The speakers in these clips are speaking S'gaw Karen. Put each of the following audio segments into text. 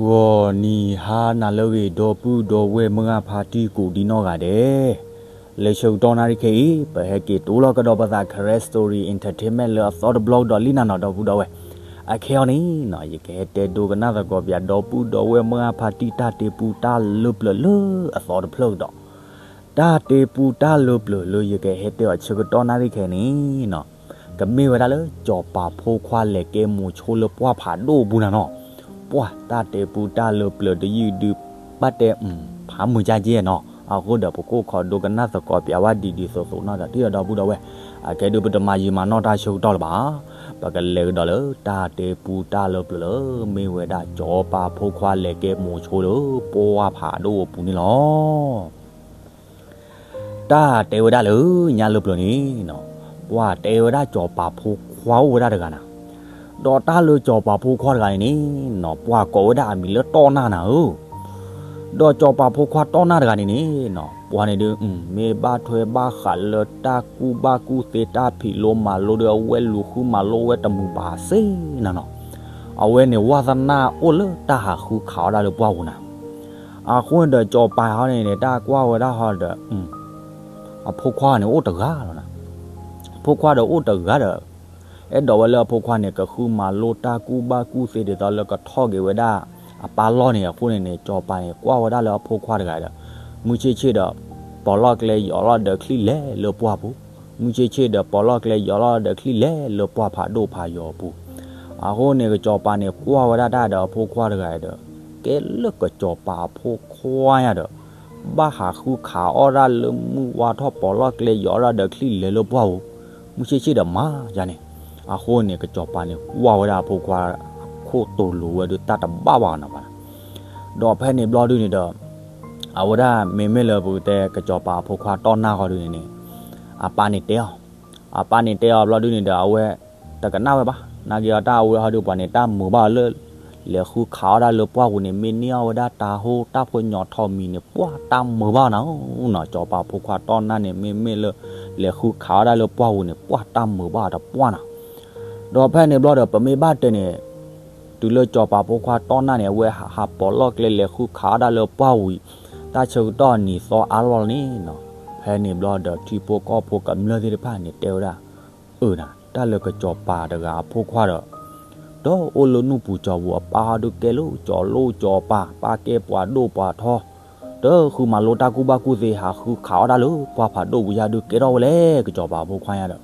ဂီၤနံၤဟါနၤလၢအဂ့ၤ ဒီပုၢ်ဒီဝဲၢ်မုၢ်ဂၢ်ဖါတံၢ်ကိးဒံနီၢ်ဂၤဒဲး, လၢဆၢကတီၢ်နၣ်ရံၣ်ခဲအံၤ ပဟဲက့ၤတိလီၤကဒီးပသး Karen Story Entertainment လၢအသီတဘျီကဒီးလံနၤနီၤ ဒီပုၢ်ဒီဝဲၢ်. အခဲအံၤန့ၣ်နီၤ ယကဟဲတဲဒိကနၣ်သကိးပၠး ဒီပုၢ်ဒီဝဲၢ်မုၢ်ဂၢ်ဖါတံၢ် တၢ်တ့ပူတၢ်လၢပျၢၤလၢအသီတဖျၢၣ်ကဒီး. တၢ်တ့ပူတၢ်လၢပျၢၤလၢယကဟဲတဲအီၤဆၢကတီၢ်နၣ်ရံၣ်ခဲအံၤန့ၣ်နီၤ ကမ့ၢ်ဝဲဒၣ်လၢ စီၤပၤဖိခွါလဲၤကဲမိၤဆိလၢပှၢ်ဖးဒိၣ်အပူၤနၤနီၤ. ပှၢ်တၢ်တ့ပူတၢ်လၢပျၢၤတယုၢ်ဒုး ဘၣ်တဲ ဖးမုာ်ကၢ်ကဲနီၤ. အဃိဒီးပကိးခီဒိကနၣ်သကိးပၠးဝဲဒ်ဒ်သိးသိးနီၤဒီး ထံၣ်ဒီးဒီပုၢ်ဒီဝဲၢ်, အကဲဒုးပတမၤယံာ်မၤနီၢ်တၢ်ဆၢကတီၢ်လၢၤဘၣ်. ပကလဲၤကဒီးလၢတၢ်တ့ပူတၢ်လၢပျၢၤလၢ မ့ၢ်ဝဲဒၣ်စီၤပၤဖိခွါလဲၤကဲမိၤဆိလၢပှၢ်ဖးဒိၣ်အပူၤန့ၣ်လီၤ. တၢ်တဲဝဲဒၣ်လၢညါလၢပျၢၤန့ၣ်နီၤ, ပှၢ်တဲဝဲဒၣ်စီၤပၤဖိခွါအိၣ်ဝဲဒၣ်တဂၤနၤ. ဒီးတၢ်လၢစီၤပၤဖိခွါတဂၤန့ၣ်န့ၣ်နီၤ ပှၢ်ကိးဝဲဒၣ်အမံၤလၢတီၢ်နၢ်နၤဧၢ. ဒီးစီၤပၤဖိခွါတီၢ်နၢ်တဂၤန့ၣ်န့ၣ်နီၤ ပှၢ်န့ၣ်ဒုး မ့ၢ်ဘၣ်ထွဲဘၣ်ဃးလၢတၢ်ကူၣ်ဘၣ်ကူၣ်သ့ တၢ်ဖံးလိမၤလိဒီး အဝဲလူၤဃုမၤလိဝဲတမုာ်ဘၣ်စ့ၢ်နၤနီၤ. အဝဲန့ၣ် ဝါသနၢ်အိၣ်လၢတၢ်ဟးဃုခးအီၣ်ဒၣ်လၢပှၢ်ပူၤနၤ. အဃိန့ၣ်ဒီး စီၤပၤဟီန့ၣ်န့ၣ် တၢ်ကွၢ်ဝဲဒၣ်ဟီဒီး အဖိခွါန့ၣ်အိၣ်တဂၤလီၤနၤ. အဖိခွါဒီးအိၣ်တဂၤဒီး အဲၣ်ဒိးဝဲလၢအဖိခွါန့ၣ် ကဃုမၤလိတၢ်ကူၣ်ဘၣ်ကူၣ်သ့ ဒ်သိးလၢကထီၣ်က့ၤဝဲဒၣ် အပၢ်လီၢ်န့ၣ်အဃိန့ၣ်န့ၣ် စီၤပၤန့ၣ် ကွၢ်ဝဲဒၣ်လၢအဖိခွါတဂၤဒီး မုၢ်ဆ့ၣ်ဆ့ၣ်ဒီး ပိာ်လီၢ်ကျဲယီၤလီၤဒီးချံၣ်လဲၤလၢပှၢ်ပူၤ, မုၢ်ဆ့ၣ်ဆ့ၣ်ဒီး ပိာ်လီၢ်ကျဲယီၤလီၤဒီးချံၣ်လဲၤလၢပှၢ်ဖးဒိၣ်ဖးယီၤအပူၤ. အဃိန့ၣ် ကစီၤပၤန့ၣ် ကွၢ်ဝဲဒၣ်တၢ်ဒီးအဖိခွါတဂၤဒီး ကဲလၢကစီၤပၤအဖိခွါညါဒီး ဘၣ်ဟးဃုခးအီၣ်ဒၣ်လၢမုၢ်ဝါထီၣ် ပိာ်လီၢ်ကျဲယီၤဒၣ်ဒီးချံၣ်လဲၤလၢပှၢ်ပူၤ, မုၢ်ဆ့ၣ်ဆ့ၣ်ဒီးမၤယါန့ၣ်. အဃိန့ၣ် ကစီၤပၤန့ၣ် ကွၢ်ဝဲဒၣ်အဖိခွါ အခိၣ်တိၤလိၤဝဲဒုးတၢ်တဘၣ်ဘၣ်အီၤနၤဘၣ်. ဒီးဖဲန့ၣ်ဘျီဒုန့ၣ်ဒီး အဝဲဒၣ်မ့မ့ၢ်လၢပကတဲကစီၤပၤအဖိခွါတီၢ်နၢ်ဃီဒုန့ၣ်န့ၣ် အပၢ်န့ၣ်တဲအီၤ, အပၢ်န့ၣ်တဲအီၤဘျီဒုန့ၣ်ဒီး အဝဲတကနၣ်ဝဲဘၣ်. နာ်က့ၤအီၤတၢ်အဝဲဟီဒုးပှၤန့ၣ် တၢ်မုာ်ဘၣ်အီၤလၢ လဲၤဃုခးအီၣ်ဒၣ်လၢပှၢ်ပူၤန့ၣ် မ့ၢ်န့ၢ်အီၣ်ဝဲဒၣ်တၤဟိတၢ်ဖိညီထီၣ်မံၤန့ၣ် ပှၢ်တၢ်မုာ်ဘၣ်အီၤနၤနီၤ. စီၤပၤဖိခွါတီၢ်နၢ်န့ၣ် မ့မ့ၢ်လၢ လဲၤဃုခးအီၣ်ဒၣ်လၢပှၢ်ပူၤန့ၣ် ပှၢ်တၢ်မုာ်ဘၣ်အီၤတပှၢ်နၤ. ဒီးဖဲန့ၣ်ဘျီဒီး ပမ့ၢ်ဘၣ်တဲန့ၣ် တုၤလၢစီၤပၤဖိခွါတီၢ်နၢ်န့ၣ် အဝဲဟးပိာ်လီၢ်ကျဲလဲၤဃုခးအီၣ်ဒၣ်လၢပှၢ်ပူၤ တၢ်ဆၢကတီၢ်နံၤသီအါလီၢ်န့ၣ်နီၤ. ဖဲန့ၣ်ဘျီဒီး ထံဖိကီၢ်ဖိကမျၢၢ်သ့ၣ်တဖၣ်န့ၣ် တဲဝဲဒၣ် အၢနၤ တၢ်လၢကစီၤပၤတဂၤအဖိခွါဒီး တအိၣ်လၢနူၢ်ပူၤကၠီၤပူၤ အပၢ်ဟီဒုးကဲလၢကၠီၤလိၣ်ကၠီၤပၤ ပၢ်ကဲပှၤဒိၣ်ပှၤထီ တဃုမၤလိတၢ်ကူၣ်ဘၣ်ကူၣ်သ့ ဟးဃုခးအီၣ်ဒၣ်လၢပှၢ်ဖးဒိၣ်ပူၤယါဒုးကဲထီၣ်ဝဲလဲၣ် ကစီၤပၤဖိခွါညါဒီး.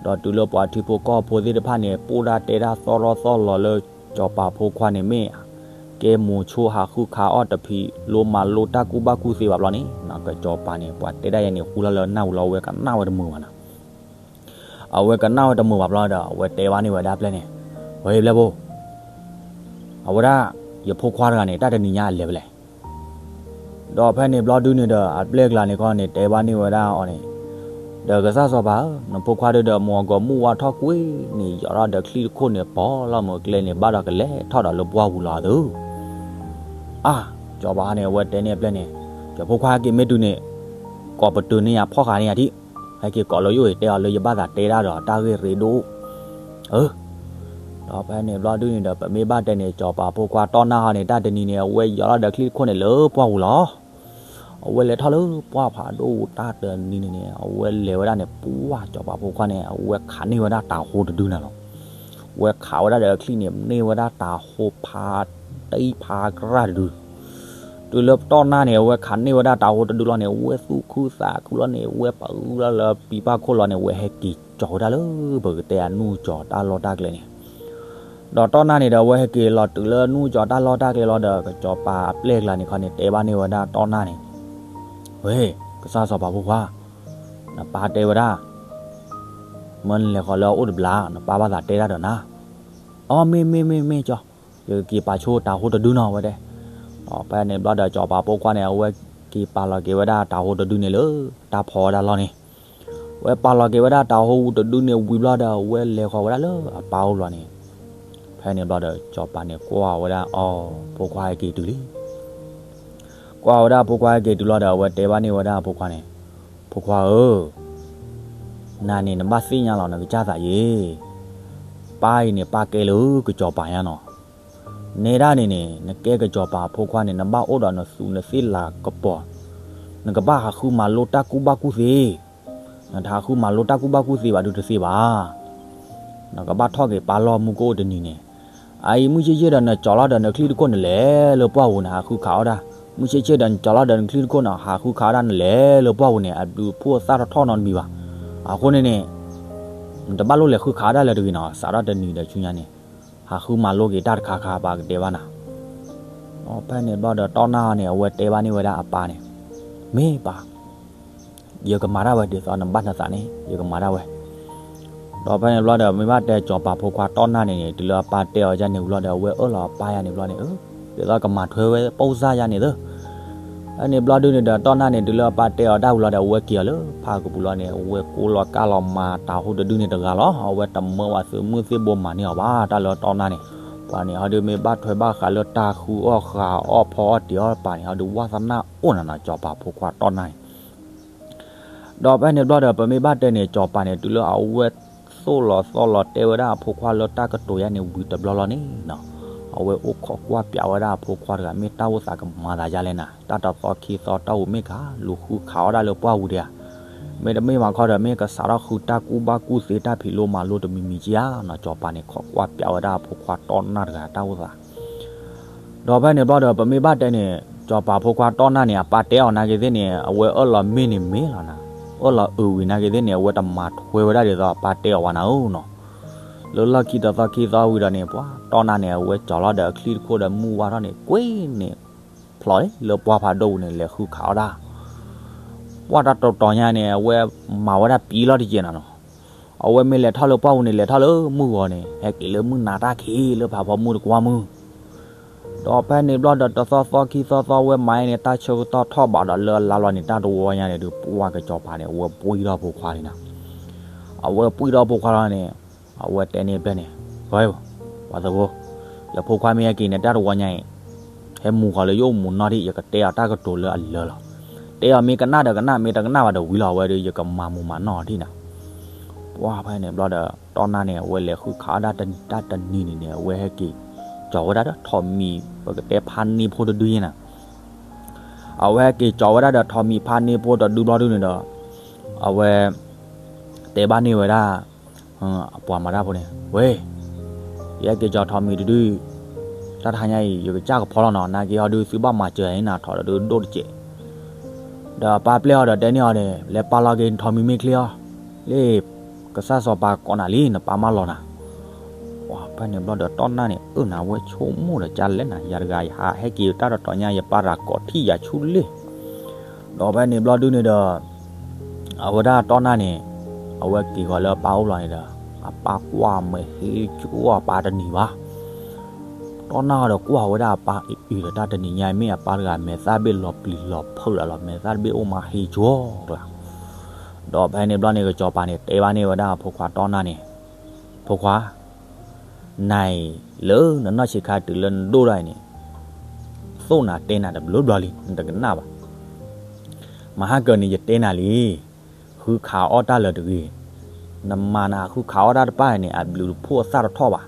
ဒီးတုၤလၢပှၤထံဖိကီၢ်ဖိသ့ၣ်တဖၣ်န့ၣ် ပိၢ်ဒၣ်တဲဒၣ်သီရီသီလီၤလၢ စီၤပၤဖိခွါန့ၣ်မ့ၢ် ကဲမိၤဆိဟးဃုခးအီၣ်တဖံးလိမၤလိတၢ်ကူၣ်ဘၣ်ကူၣ်သ့ဘၣ်ဘျီန့ၣ် ကစီၤပၤန့ၣ် ပှၤတဲဒၣ်ယဲန့ၣ် ဃူလီၤလၢနၢ်ပူၤလီၤ အဝဲကနၣ်ဝဲတမုာ်ဘၣ်နၤ. အဝဲကနၣ်ဝဲတမုာ်ဘၣ်ဘျီဒီး အဝဲတဲဘၣ်န့ၢ်ဝဲဒၣ်အပျဲၢ်န့ၣ်, ဝဲအပျဲၢ်ဖိ, အဝဲဒၣ် ယဖိခွါတဂၤန့ၣ် တၢ်တနံၤညါအလဲၤဖဲလဲၣ်. ဒီးဖဲန့ၣ်ဘျီဒုန့ၣ်ဒီး အပျဲၢ်ကျါန့ၣ်ခီန့ၣ် တဲဘၣ်န့ၢ်ဝဲဒၣ်အီၤန့ၣ်, ဒီးကစၢ်စီၤပၤဧၢ, နဖိခွါဒုဒီး မိၢ်အဂီၤမုၢ်ဝါထီၣ်ကွံာ်န့ၣ် ယီၤထီၣ်ဒီးချံၣ်တခိၣ်န့ၣ် ပိာ်လီၤမုာ်ကျဲန့ၣ် ဘၣ်ဒီးကလဲၤထီၣ်ဒီးလၢပှၢ်ပူၤလီၤသု. အါ, စီၤပၤန့ၣ် အဝဲတဲန့ၢ်အပျဲၢ်န့ၣ်, ယဖိခွါဟဲက့ၤမ့ၢ်တုၤန့ၣ် ကိးပတုာ်န့ၢ်ယၤဖီၣ်ဃာ်န့ၢ်ယၤထံၣ်, ဟဲက့ၤကိးလၢယအိၣ်အံၤ တဲအီၤလၢယဘၣ်သးတဲဒၣ်ဒီးတၢ်ဂ့ၢ်ရ့ဒိၣ်. အၢ ဒီးဖဲန့ၣ်ဘျီဒုန့ၣ်ဒီး ပမ့ၢ်ဘၣ်တဲန့ၣ် စီၤပၤဖိခွါတီၢ်နၢ်ဟီန့ၣ် တၢ်တနံၤန့ၣ် အဝဲယီၤထီၣ်ဒီးချံၣ်တခိၣ်န့ၣ်လၢပှၢ်ပူၤလီၤ. အဝဲလဲၤထီၣ်လၢပှၢ်ဖးဒိၣ်တၢ်တနံၤန့ၣ်န့ၣ် အဝဲလဲၤဝဲဒၣ်န့ၣ် ပှၢ်စီၤပၤဖိခွါန့ၣ် အဝဲခးန့ၢ်ဝဲဒၣ်တၤဟိတဒုနၤလီၤ. အဝဲခးဝဲဒၣ်ဒီးချံၣ်န့ၣ် န့ၢ်ဝဲဒၣ်တၤဟိဖးတံၢ်ဖးကရၢ်တဒု တုၤလၢတီၢ်နၢ်န့ၣ် အဝဲခးန့ၢ်ဝဲဒၣ်တၤဟိတဒုလီၤန့ၣ် အဝဲသူၣ်ခုသးခုလီၤန့ၣ် အဝဲပာ်ဂုာ်လီၤလၢပံၤပၢ်ခိၣ်လီၤန့ၣ် အဝဲဟဲက့ၤကၠီၤဝဲဒၣ်လၢပကတဲအနူၢ်ကၠီၤတၢ်လီၢ်တၢ်ကျဲန့ၣ်. ဒီးတီၢ်နၢ်န့ၣ်ဒီး အဝဲဟဲက့ၤလီၤတုၤလၢအနူၢ်ကၠီၤတၢ်လီၢ်တၢ်ကျဲလီၤဒီး ကစီၤပၤအပျဲၢ်ကျါန့ၣ်ခီန့ၣ် တဲဘၣ်န့ၢ်ဝဲဒၣ်တီၢ်နၢ်န့ၣ်, ဝဲ, ကစၢ်စီၤပၤဖိခွါ, နပၢ်တဲဝဲဒၣ် မၢနလဲၤဃီၤလၢအအိၣ်တဘျီ နပၢ်ဘၣ်သးတဲတၢ်ဒီးနၤ. အီ မ့ၢ်မ့ၢ်မ့ၢ်မ့ၢ်ကၠီ, ယကက့ၤပာ်ဆိတၤဟိတဒုနီၤဝဲဒၣ်. ဒီးဖဲန့ၣ်ဘျီဒီး စီၤပၤဖိခွါန့ၣ် အဝဲက့ၤပာ်လီၤက့ၤဝဲဒၣ်တၤဟိတဒုန့ၣ်လၢ တၢ်ဖီဝဲဒၣ်လီၢ်န့ၣ်. အဝဲပာ်လီၤက့ၤဝဲဒၣ်တၤဟိတဒုန့ၣ်ဝံၤဘျီဒီး အဝဲလဲၤဃီၤဝဲဒၣ်လၢအပၢ်အိၣ်ဘျီန့ၣ်. ဖဲန့ၣ်ဘျီဒီး စီၤပၤန့ၣ်ကွၢ်ဝဲဒၣ်အီၤ ဖိခွါဟဲက့ၤတုၤလံ. ကွၢ်ဝဲဒၣ်ဖိခွါဟဲက့ၤတုၤလီၤဒီး အဝဲတဲဘၣ်န့ၢ်ဝဲဒၣ်ဖိခွါန့ၣ်, ဖိခွါဧၢ, နၤန့ၣ်နဘၣ်သ့ၣ်ညါလီၤနကစၢ်သးယ့ၣ်, ပၢ်အံၤန့ၣ် ပၢ်ကဲလၢကစီၤပၤညါနီၤ. နဲဒၣ်န့ၣ်န့ၣ် နကဲကစီၤပၤအဖိခွါန့ၣ် နဘၣ်အိၣ်ဒီးနသူးနသ့ၣ်လၤကပီၤ, နကဘၣ်ဟးဃုမၤလိတၢ်ကူၣ်ဘၣ်ကူၣ်သ့, နတဟးဃုမၤလိတၢ်ကူၣ်ဘၣ်ကူၣ်သ့ဘၣ်ဒုးတသ့ဘၣ်. နကဘၣ်ထီၣ်က့ၤပၢ်လီၢ်မူကအိၣ်တနံၤန့ၣ်, အအံၤမုၢ်ဆ့ၣ်ဆ့ၣ်ဒီးနကၠီၤလီၤဒီးနချံၣ်တခိၣ်နလဲၤလၢပှၢ်ပူၤန့ၣ် ဟးဃုခးအီၣ်တၢ်, မုၢ်ဆ့ၣ်ဆ့ၣ်ဒီးနကၠီၤလီၤဒီးနချံၣ်တခိၣ်န့ၣ် ဟးဃုခးအီၣ်တၢ်နလဲၤလၢပှၢ်ပူၤန့ၣ် အဘျုးအဖှိၣ်အသၣ်ထီၣ်ထီၣ်နီတမံၤဘၣ်. အဃိန့ၣ်န့ၣ် နတဘၣ်လိၣ်လဲၤဃုခးအီၣ်တၢ်လၢၤတဂ့ၤနီၤ, စးထီၣ်တနံၤဒီးဆူညါန့ၣ် ဟးဃုမၤလိက့ၤတၢ်တခါခါပၢ်ကတဲဘၣ်နၤ. ဒီးဖဲန့ၣ်ဘျီဒီးတီၢ်နၢ်အီၤန့ၣ် အဝဲတဲဘၣ်န့ၢ်ဝဲဒၣ်အပၢ်န့ၣ်, မ့ၢ်ပၢ်, ယကမၤတၢ်ဝဲဒ်သိးနဘၣ်နသးန့ၣ် ယကမၤတၢ်ဝဲ. ဒီးဖဲန့ၣ်ဘျီဒီး မ့ၢ်ဘၣ်တဲစီၤပၤဖိခွါတီၢ်နၢ်န့ၣ်န့ၣ် တုၤလၢအပၢ်တဲအီၤယၤန့ၣ်ဝံၤလီၤဒီး အဝဲအၢၣ်လီၤအပၢ်ယၤန့ၣ်ဘျီန့ၣ် အၢ ဒ်သိးကမၤထွဲဝဲပိၢ်စၢ်ယၤန့ၣ်သၢ ဖဲန့ၣ်ဘျီဒုန့ၣ်ဒီး တီၢ်နၢ်န့ၣ် တုၤလၢအပၢ်တဲအီၤတၢ်ဝံၤလီၤဒီး အဝဲက့ၤအီၤလၢဖးကပူၤလီၤန့ၣ် အဝဲကိးလီၤကၢ်လီၤမၤတၤဟူတဒုန့ၣ်တဂၤလီၤ. အဝဲတမၢဝဲသုးမုၢ်သ့ၣ်ဘိမၤန့ၢ်အီၤဘၣ် တၢ်လၢတီၢ်နၢ်န့ၣ်, ပှၤန့ၣ်ဟီဒုမ့ၢ်ဘၣ်ထွဲဘၣ်ဃးလၢတၢ်ဃုအီၣ်ဃုအီၣ်ဖီအီၣ်တ့ၤအီၣ်ပၢ်န့ၣ် ဟီဒုဝၣ်သနၢ်အိၣ်နၤနီၤ စီၤပၤဖိခွါတီၢ်နၢ်န့ၣ် ဒီးဖဲန့ၣ်ဘျီဒီး ပမ့ၢ်ဘၣ်တဲန့ၣ် စီၤပၤန့ၣ် တုၤလၢအဝဲသိၣ်လီၤသီလီၤတဲဝဲဒၣ်အဖိခွါလၢတၢ်ကတိၤယါန့ၣ်ဝံၤတဘျီလီၤန့ၣ်နီၤ, အဝဲအိၣ်ခိးကွၢ်ပၠးဝဲဒၣ်အဖိခွါတဂၤ မ့ၢ်တၢ်အိၣ်သးကမၤသးယါလဲၣ်နၤ, တၢ်တသီခံသီတၢ်အိၣ်မ့ၢ်ကလူၤဃုခးအီၣ်ဒၣ်လၢပှၢ်ပူၤဒံးဧါ, မ့တမ့ၢ်မၤခီဒီး မ့ၢ်ကစးထီၣ်ဃုတၢ်ကူၣ်ဘၣ်ကူၣ်သ့တၢ်ဖံးလိမၤလိတမံၤမံၤကဧါနီၤ, စီၤပၤန့ၣ်ခိးကွၢ်ပၠးဝဲဒၣ်အဖိခွါတီၢ်နၢ်တဂၤတၢ်အိၣ်သး ဒီးဖဲန့ၣ်ဘျီဒီး ပမ့ၢ်ဘၣ်တဲန့ၣ် စီၤပၤဖိခွါတီၢ်နၢ်န့ၣ် အပၢ်တဲအီၤနာ်က့ၤသ့ၣ်န့ၣ် အဝဲအၢၣ်လီၤမ့ၢ်န့ၣ်မ့ၢ်လီၤနၤ, အၢၣ်လီၤအုးဝံၤနာ်က့ၤသ့ၣ်န့ၣ် အဝဲတမၤထွဲဝဲဒၣ်ဒ်သိးအပၢ်တဲအီၤဘၣ်နၤဧၢနီၤ. လၢလီၢ်ခံတသီခံသီဝံၤဒီးန့ၣ် ပှၤတီၢ်နၢ်န့ၣ် အဝဲကၠီၤလီၤဒီးအချံၣ်တခိၣ်ဒီးမုၢ်ဝါထီၣ်န့ၣ် ကွ့န့ၣ်ဖျိးလၢပှၢ်ဖးဒိၣ်ပူၤန့ၣ် လဲၤဃုခးအီၣ်တၢ် ပှၢ်တၢ်တတီၤညါန့ၣ် အဝဲမၤဝဲဒၣ်ပံၤလီၤတက့ၢ်နၤနီၤ. အဝဲမ့ၢ်လဲၤထီၣ်လၢပှၢ်ပူၤန့ၣ် လဲၤထီၣ်လၢမုၢ်ဂီၤန့ၣ် ဟဲက့ၤလၢမုၢ်နၤတၢ်ခံးလၢဖးဖီမုၢ်တကွၢ်မုၢ် ဒီးဖဲန့ၣ်ဘျီဒီး တသီသီခံသီသီဝဲမၤအံၤန့ၣ် တၢ်ဆၢကတီၢ်ထီၣ်ဘးဒီးလၢအလါလီၤန့ၣ် တၢ်တဝီညါန့ၣ် ဒုးပှၢ်ကစီၤပၤန့ၣ် အဝဲပှံၢ်ထီၣ်ဖိခွါလံနၤ. အဝဲပှံၢ်ထီၣ်ဖိခွါလီၤန့ၣ် အဝဲတဲန့ၢ်ဖဲန့ၣ်, ပှၤသဝီ, ယဖိခွါမ့ၢ်ဟဲက့ၤန့ၣ် တၢ်တဝီညါအံၤ ဟဲမူၤဃီၤလၢယအိၣ်မူၤနီၣ်ထံၣ် ယကတဲအီၤတၢ်ကတိၤလၢအလၢလီၤ. တဲအီၤမ့ၢ်ကနၣ်ဒီးကနၣ် မ့ၢ်တကနၣ်ဘၣ်ဒီးဝံၤလီၤ အဝဲဒီး ယကမၤမူၤမၤနီၣ်အီၤထံၣ်နၤ. ပှၢ်ဖဲန့ၣ်ဘျီဒီး တီၢ်နၢ်န့ၣ် အဝဲလဲၤဃုခးအီၣ်တၢ်တနံၤတၢ်တနံၤန့ၣ်န့ၣ် အဝဲဟဲက့ၤကၠီၤဝဲဒၣ်ဒီးထိးမံၤ ပကတဲဖါန့ၢ်ဖိတဒုယဲၢ်နၤ အဝဲဟဲက့ၤကၠီၤဝဲဒၣ်ဒီးထိးမံၤဖါန့ၢ်ဖိတဒုဘျီဒုန့ၣ်ဒီး အဝဲ တဲဘၣ်န့ၢ်ဝဲဒၣ် အပှၤမၤတၢ်ဖိန့ၣ် ဝဲ ယဟဲက့ၤကၠီၤထိးမံၤတဒု တၢ်တဟါညါအံၤ ယကစၢ်ကဖီလီၤနီၤ နာ်က့ၤဟီဒုးသုဘၣ်မၤစၢၤယၤန့ၣ်နၤ ထိးဒီးဒိၣ်တစဲး ဒီးအပၢ်ပျဲၢ်အီၤဒီးတဲန့ၢ်အီၤန့ၣ် လဲၤပာ်လီၤက့ၤနထိးမံၤမ့ၢ်ချ့အီၤ လၢ ကစၢ်စီၤပၤကိးနၤလံ နပၢ်မၢလီၤနၤ. ပှၢ်ဖဲန့ၣ်ဘျီဒီးတီၢ်နၢ်န့ၣ် အၢၣ်နၤဝဲ ဆိကမိၣ်ဒီးကလဲၣ်နၤ ယၤတဂၤယဟးဟဲက့ၤတၢ်တတီၤညါ ယပၢ်တဂၤကိးထံၣ်ယၤဆူလ့ၣ် ဒီးဖဲန့ၣ်ဘျီဒုန့ၣ်ဒီး အဝဲဒၣ်တီၢ်နၢ်န့ၣ် အဝဲက့ၤဃီၤလၢအပၢ်အိၣ်လီၤန့ၣ်ဒီး အပၢ်ကွၢ်မ့ၢ်ဟ့ကၠိအပၢ်တနံၤဘၣ် တီၢ်နၢ်ဒီးကွၢ်ဝဲဒၣ်အပၢ်အံၤအံၤဒီး တၢ်တနံၤညါအံၤ မ့ၢ်အပၢ်တဂၤမဲာ်သၣ်တဘ့ၣ်လီၤပျံၤလီၤဖုးလီၤ မဲာ်သၣ်တဘ့ၣ်အိၣ်မးဟ့ကၠိကျါ ဒီးဖဲန့ၣ်ဘျီန့ၣ် ကစီၤပၤန့ၣ် တဲဘၣ်န့ၢ်ဝဲဒၣ်အဖိခွါတီၢ်နၢ်န့ၣ် ဖိခွါ နၤအံၤ လၢနနီၢ်ဆံးခါတုၤလၢနဒိၣ်ဒၣ်အံၤန့ၣ် သိၣ်နၤတဲနၤတဘျီဘျီလံ နတကနၣ်ဘၣ် မဟါကၢၤန့ၣ် ယတဲနၤလံ ဃုခးအီၣ်တၢ်လၢၤတဂ့ၤ, နမၤနဃုခးအီၣ်တၢ်တပၣ်န့ၣ် အဘျုးတဖှိၣ်အသၣ်တထီၣ်ဘၣ်.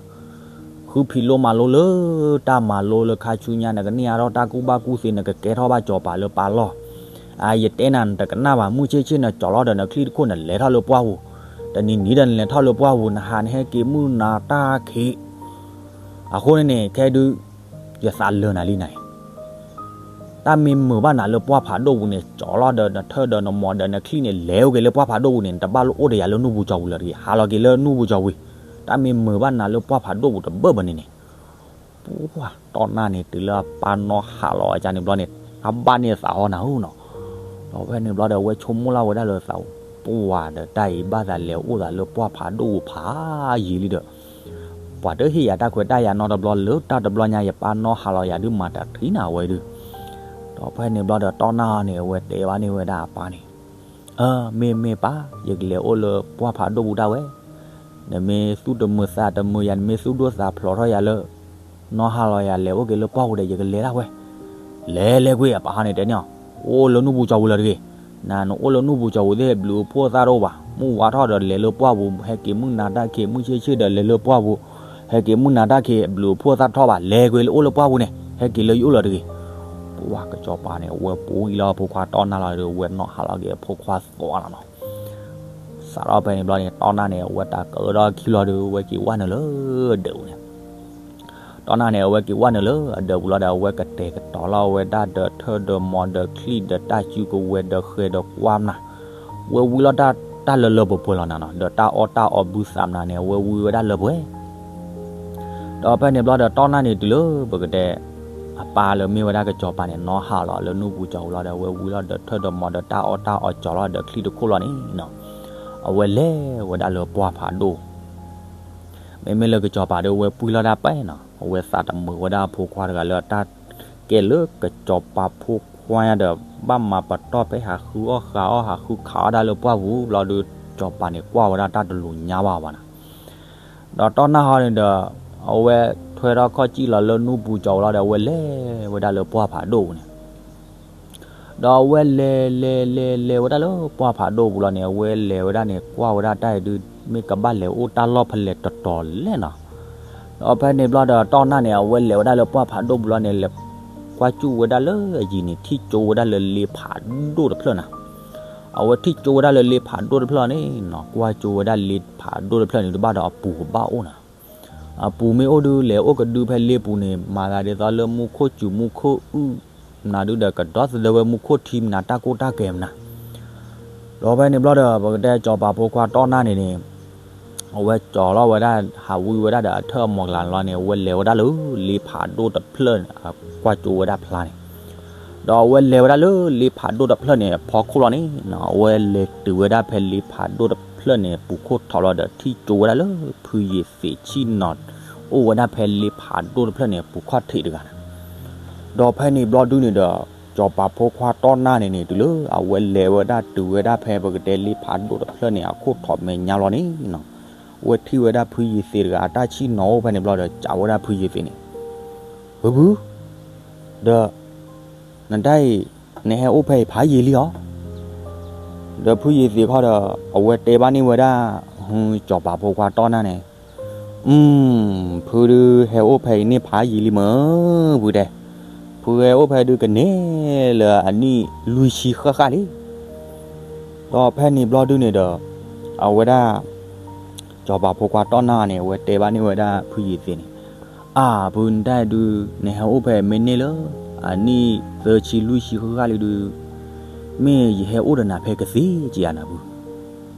ဃုဖံးလိမၤလိလၢတၢ်မၤလိလၢခါဆူညါ နကန့ၢ်အါထီၣ်တၢ်ကူၣ်ဘၣ်ကူၣ်သ့ နကကဲထီၣ်ဘၣ်စီၤပၤလၢပၢ်လီၢ်. အါ ယတဲနၤ နတကနၣ်ဘၣ် မုၢ်ဆ့ၣ်ဆ့ၣ်နကၠီၤလီၤဒီးနချံၣ်တခိၣ် နလဲၤထီၣ်လၢပှၢ်ပူၤ, တနံၤနံၤဒီးနလဲၤထီၣ်လၢပှၢ်ပူၤ နဟးနဟဲက့ၤမုၢ်နၤတၢ်ခံး အဃိန့ၣ်န့ၣ် ခဲဒုး ယသးလၢာ်နၤလံနၤအံၤ, တၢ်မ့ၢ်မုာ်ဘၣ်နၤလၢပှၢ်ဖးဒိၣ်ပူၤန့ၣ် ကၠီၤလီၤဒီးနထၢၣ်ဒီးနမိၢ်ဒီးနချံၣ်န့ၣ် လဲၤအိၣ်က့ၤလၢပှၢ်ဖးဒိၣ်ပူၤန့ၣ် နတဘၣ်လိၣ်အိၣ်ဒီးယၤလၢနူၢ်ပူၤကၠီၤပူၤလၢၤတဂ့ၤ, ဟးလီၤက့ၤလၢနူၢ်ပူၤကၠီၤပူၤ, တၢ်မ့ၢ်မုာ်ဘၣ်နၤလၢပှၢ်ဖးဒိၣ်ပူၤတဘၢၣ်ဘၢၣ်န့ၣ်န့ၣ် ပှၢ်တီၢ်နၢ်န့ၣ် တုၤလၢအပၢ်နီၢ်ဟးလီၤအကါန့ၣ်ဘျီန့ၣ် အဘၣ်န့ၢ်သးဟီနၤဧၢနီၤ, ဒီးဖဲန့ၣ်ဘျီဒီး အဝဲဆိကမိၣ်လၢ်ဝဲဒၣ်လၢသး ပှၢ်ဒီးတၢ်အံၤဘၣ်သးလဲၤအိၣ်သးလၢပှၢ်ဖးဒိၣ်ပူၤဖးယံာ်လံဒီး ပှၤတဟ့ၣ်ယၤတၢ်ခွဲးတၢ်ယာ်နီတဘျီ လၢတၢ်တဘျီညါ ယပၢ်နီၢ်ဟးလီၤယၤဒုးမၤတထံၣ်နၤဝဲဒုး, ဒီးဖဲန့ၣ်ဘျီဒီးတီၢ်နၢ်န့ၣ် အဝဲတဲဘၣ်န့ၢ်ဝဲဒၣ်အပၢ်န့ၣ် အၢ မ့ၢ်မ့ၢ်ပၢ် ယကလဲၤအိၣ်လၢပှၢ်ဖးဒိၣ်ပူၤဒၣ်ဝဲ, နမ့ၢ်သူၣ်တမုာ်သးတမုာ်ယၤ နမ့ၢ်သူၣ်ဒိၣ်သးဖျိးထီၣ်ယၤလၢ နီၢ်ဟးလီၤယၤလဲၤအိၣ်က့ၤလၢပှၢ်ပူၤဒီး ယကလဲၤဒၣ်ဝဲ, လဲၤလဲၤကွံာ် အပၢ်ဟီန့ၣ်တဲန့ၢ်အီၤ, အိၣ်လၢနူၢ်ပူၤကၠီၤပူၤလၢၤတဂ့ၤ, နနအိၣ်လၢနူၢ်ပူၤကၠီၤပူၤသ့ၣ် ဘျုးဖှိၣ်သၣ်တအိၣ်ဘၣ်, မုၢ်ဝါထီၣ်ဒီးလဲၤလၢပှၢ်ပူၤ ဟဲက့ၤမုၢ်နၤတၢ်ခံး မုၢ်ဆ့ၣ်ဆ့ၣ်ဒီးလဲၤလၢပှၢ်ပူၤ, ဟဲက့ၤမုၢ်နၤတၢ်ခံး ဘျုးဖှိၣ်သၣ်ထီၣ်ဘၣ် လဲၤကွံာ်လၢအိၣ်လၢပှၢ်ပူၤန့ၣ် ဟဲက့ၤလၢယအိၣ်လီၤတဂ့ၤ. ပှၢ်ကစီၤပၤန့ၣ် အဝဲပူၤအံၤလီၤ ဖိခွါတီၢ်နၢ်လီၤဒီး အဝဲနီၣ်ဟးလီၤက့ၤအဖိခွါသီလီၤနီၤ. စးထီၣ်ဖဲန့ၣ်ဘျီန့ၣ် တီၢ်နၢ်န့ၣ် အဝဲတၢ်ကၢထီၣ်ခံလီၤဒီး အဝဲက့ၤဝဲနုာ်လၢဒၢးပူၤန့ၣ် တီၢ်နၢ်န့ၣ် အဝဲက့ၤဝဲနုာ်လၢအဒၢးပူၤလီၤဒီး အဝဲကတဲာ်ကတီၤလီၤဝဲဒၣ်ဒီးထၢၣ်ဒီးမီၤဒီးချံၣ်ဒီးတၢ်စုကဝဲၤဒီးဃဲၤဒီးကွၢ်မနၤ, ဝဲဝံလီၤတၢ်လၢလၢပှဲၤပှဲၤလီၤနၤနီၤ, ဒီးတၢ်အီၣ်တၢ်အီဘုသးမနၤန့ၣ် အဝဲဝံဝဲဒၣ်လၢပှဲၤ ဒီးဖဲန့ၣ်ဘျီဒီးတီၢ်နၢ်န့ၣ်တုၤလၢပကတဲ အပၢ်လၢမ့ၢ်ဝဲဒၣ်ကစီၤပၤန့ၣ် နီၣ်ဟးလီၤလၢနူၢ်ပူၤကၠီၤပူၤလီၤဒီး အဝဲဝံလီၤဒီးထၢၣ်ဒီးမီၤဒီးတၢ်အီၣ်တၢ်အီကၠီၤလီၤဒီးချံၣ်တခိၣ်လီၤန့ၣ်နီၤ, အဝဲလဲၤဝဲဒၣ်လၢပှၢ်ဖးဒိၣ် မ့မ့ၢ်လၢကစီၤပၤဒီး အဝဲပှံၢ်လီၤတၢ်ပဲနီၤ, အဝဲသးတမုာ်ဝဲဒၣ်အဖိခွါတဂၤလၢတၢ်ကဲလၢကစီၤပၤဖိခွါညါဒီး ဘၣ်မၤပတီၢ်ဖဲဟးဃုအီၣ်ဃုအီၣ်ဟးဃုခးအီၣ်ဒၣ်လၢပှၢ်ပူၤဘျီဒီး ကစီၤပၤန့ၣ်ကွၢ်ဝဲဒၣ်တၢ်တလူၤညါဘၣ်ဘၣ်နီၤ, ဒီးတီၢ်နၢ်ဟီန့ၣ်ဒီး အဝဲထွဲထီၣ်ခီၣ်စံၣ်လီၤလၢနူၢ်ပူၤကၠီၤပူၤလီၤဒီး အဝဲလဲၤဝဲဒၣ်လၢပှၢ်ဖးဒိၣ်ပူၤန့ၣ် ဒီးအဝဲလဲၤလဲၤလဲၤလဲၤဝဲဒၣ်လၢပှၢ်ဖးဒိၣ်ပူၤလီၤန့ၣ် အဝဲလဲၤဝဲဒၣ်န့ၣ် ကွၢ်ဝဲဒၣ်တၢ်အံၤဒုး မ့ၢ်ကဘၣ်လဲၤအိၣ်တၢ်လီၢ်ဖဲလဲၣ်တတီၤလဲၣ်နီၤ, ဒီးဖဲန့ၣ်ဘျီဒီးတီၢ်နၢ်န့ၣ် အဝဲလဲၤဝဲဒၣ်လၢပှၢ်ဖးဒိၣ်ပူၤလီၤန့ၣ် လဲၤကွၢ်ကၠူၣ်ဝဲဒၣ်လၢအယံၤန့ၣ် ထံၣ်ကၠိဝဲဒၣ်လၢလ့ဖးဒိၣ်တဖျၢၣ်နၤ, အဝဲထံၣ်ကၠိဝဲဒၣ်လၢလ့ဖးဒိၣ်တဖျၢၣ်န့ၣ်နီၤ ကွၢ်ကၠိဝဲဒၣ်လ့ဖးဒိၣ်တဖျၢၣ်န့ၣ် တဘၣ်ဒီးအပူၤကဘၣ်အိၣ်နၤ အပူၤမ့ၢ်အိၣ်ဒုး လဲၤအိၣ်ကဒုဖဲလ့ပူၤန့ၣ် မၤသးဒ်သိးလၢမူခိၣ်စူၤမူခိၣ်အုၣ်မနၤဒုးဒီး ကဒီသဒၢဝဲမူခိၣ်ထံမနၤ တၢ်ကိၢ်တၢ်ဂီၤမနၤ, ဒီးဖဲန့ၣ်ဘျီဒီး ပကတဲစီၤပၤဖိခွါတီၢ်နၢ်န့ၣ်န့ၣ် အဝဲကၠီၤလီၤဝဲဒၣ် ဟးဝံဝဲဒၣ်ဒီးအထၢၣ်အမီၤကလၤန့ၣ်လီၤန့ၣ် အဝဲလဲၤဝဲဒၣ်လၢလ့ဖးဒိၣ်တဖျၢၣ်န့ၣ် အကွၢ်ကၠိဝဲဒၣ်ဖျါန့ၣ် ဒီးအဝဲလဲၤဝဲဒၣ်လၢလ့ဖးဒိၣ်တဖျၢၣ်န့ၣ် အဖီခိၣ်လီၤန့ၣ်နီၤ အဝဲလဲၤတုၤဝဲဒၣ်ဖဲလ့ဖးဒိၣ်တဖျၢၣ်န့ၣ် ပူၤခိၣ်ထီးလီၤဒီး ထံၣ်ကၠိဝဲဒၣ်လၢဖုယ့ၤသ့းဆံၣ်နီၤ အိၣ်ဝဲဒၣ်ဖဲလ့ဖးဒိၣ်တဖျၢၣ်န့ၣ် ပူၤခီၣ်ထံးတဂၤန့ၣ်, ဒီးဖဲန့ၣ်ဘျီဒုန့ၣ်ဒီး စီၤပၤဖိခွါတီၢ်နၢ်န့ၣ်န့ၣ် တုၤလၢအဝဲလဲၤဝဲဒၣ်တုၤဝဲဒၣ်ဖဲပကတဲလ့ဖးဒိၣ်တဖျၢၣ်န့ၣ် အခိၣ်ထီးမဲာ်ညါလီၤန့ၣ်နီၤ, အဝဲထံၣ်ဝဲဒၣ်ဖုယ့ၤသ့းတဂၤ အတၢ်ဆံၣ်နီၤအိၣ်ဖဲန့ၣ်ဘျီဒီး စံးဝဲဒၣ်ဖုယ့ၤသ့းန့ၣ် ဖုဖု ဒီး နတၢ်အံၤ နဟဲအိၣ်ဖဲအံၤဖးယံာ်လံဧါ, ဒီးဖုယ့ၤသ့းခီဒီး အဝဲတဲဘၣ်န့ၢ်ဝဲဒၣ် စီၤပၤဖိခွါတီၢ်နၢ်န့ၣ်, ဖုဒုးဟဲအိၣ်ဖဲအံၤန့ၣ်ဖးယံာ်လံမ့ၢ် ဖုတဲ, ဖုဟဲအိၣ်ဖဲဒုးကန့ၢ်လၢအနံၣ်လွံၢ်ဆံဃၣ်ဃၣ်လံ ဒီးဖဲန့ၣ်ဘျီဒုန့ၣ်ဒီး အဝဲဒၣ် စီၤပၤဖိခွါတီၢ်နၢ်န့ၣ် အဝဲတဲဘၣ်န့ၢ်ဝဲဒၣ်ဖုယ့ၤသ့းန့ၣ်, အၢ ဖု နတၢ်အံၤဒုး နဟဲအိၣ်ဖဲအံၤမ့ၢ်န့ၢ်လၢ အနံၣ်သၢဆံလွံၢ်ဆံဃၣ်ဃၣ်လံဒုး, မ့ၢ်ယဟဲအိၣ်ဒီးနၤဖဲကသ့ကယၤနၤဖု,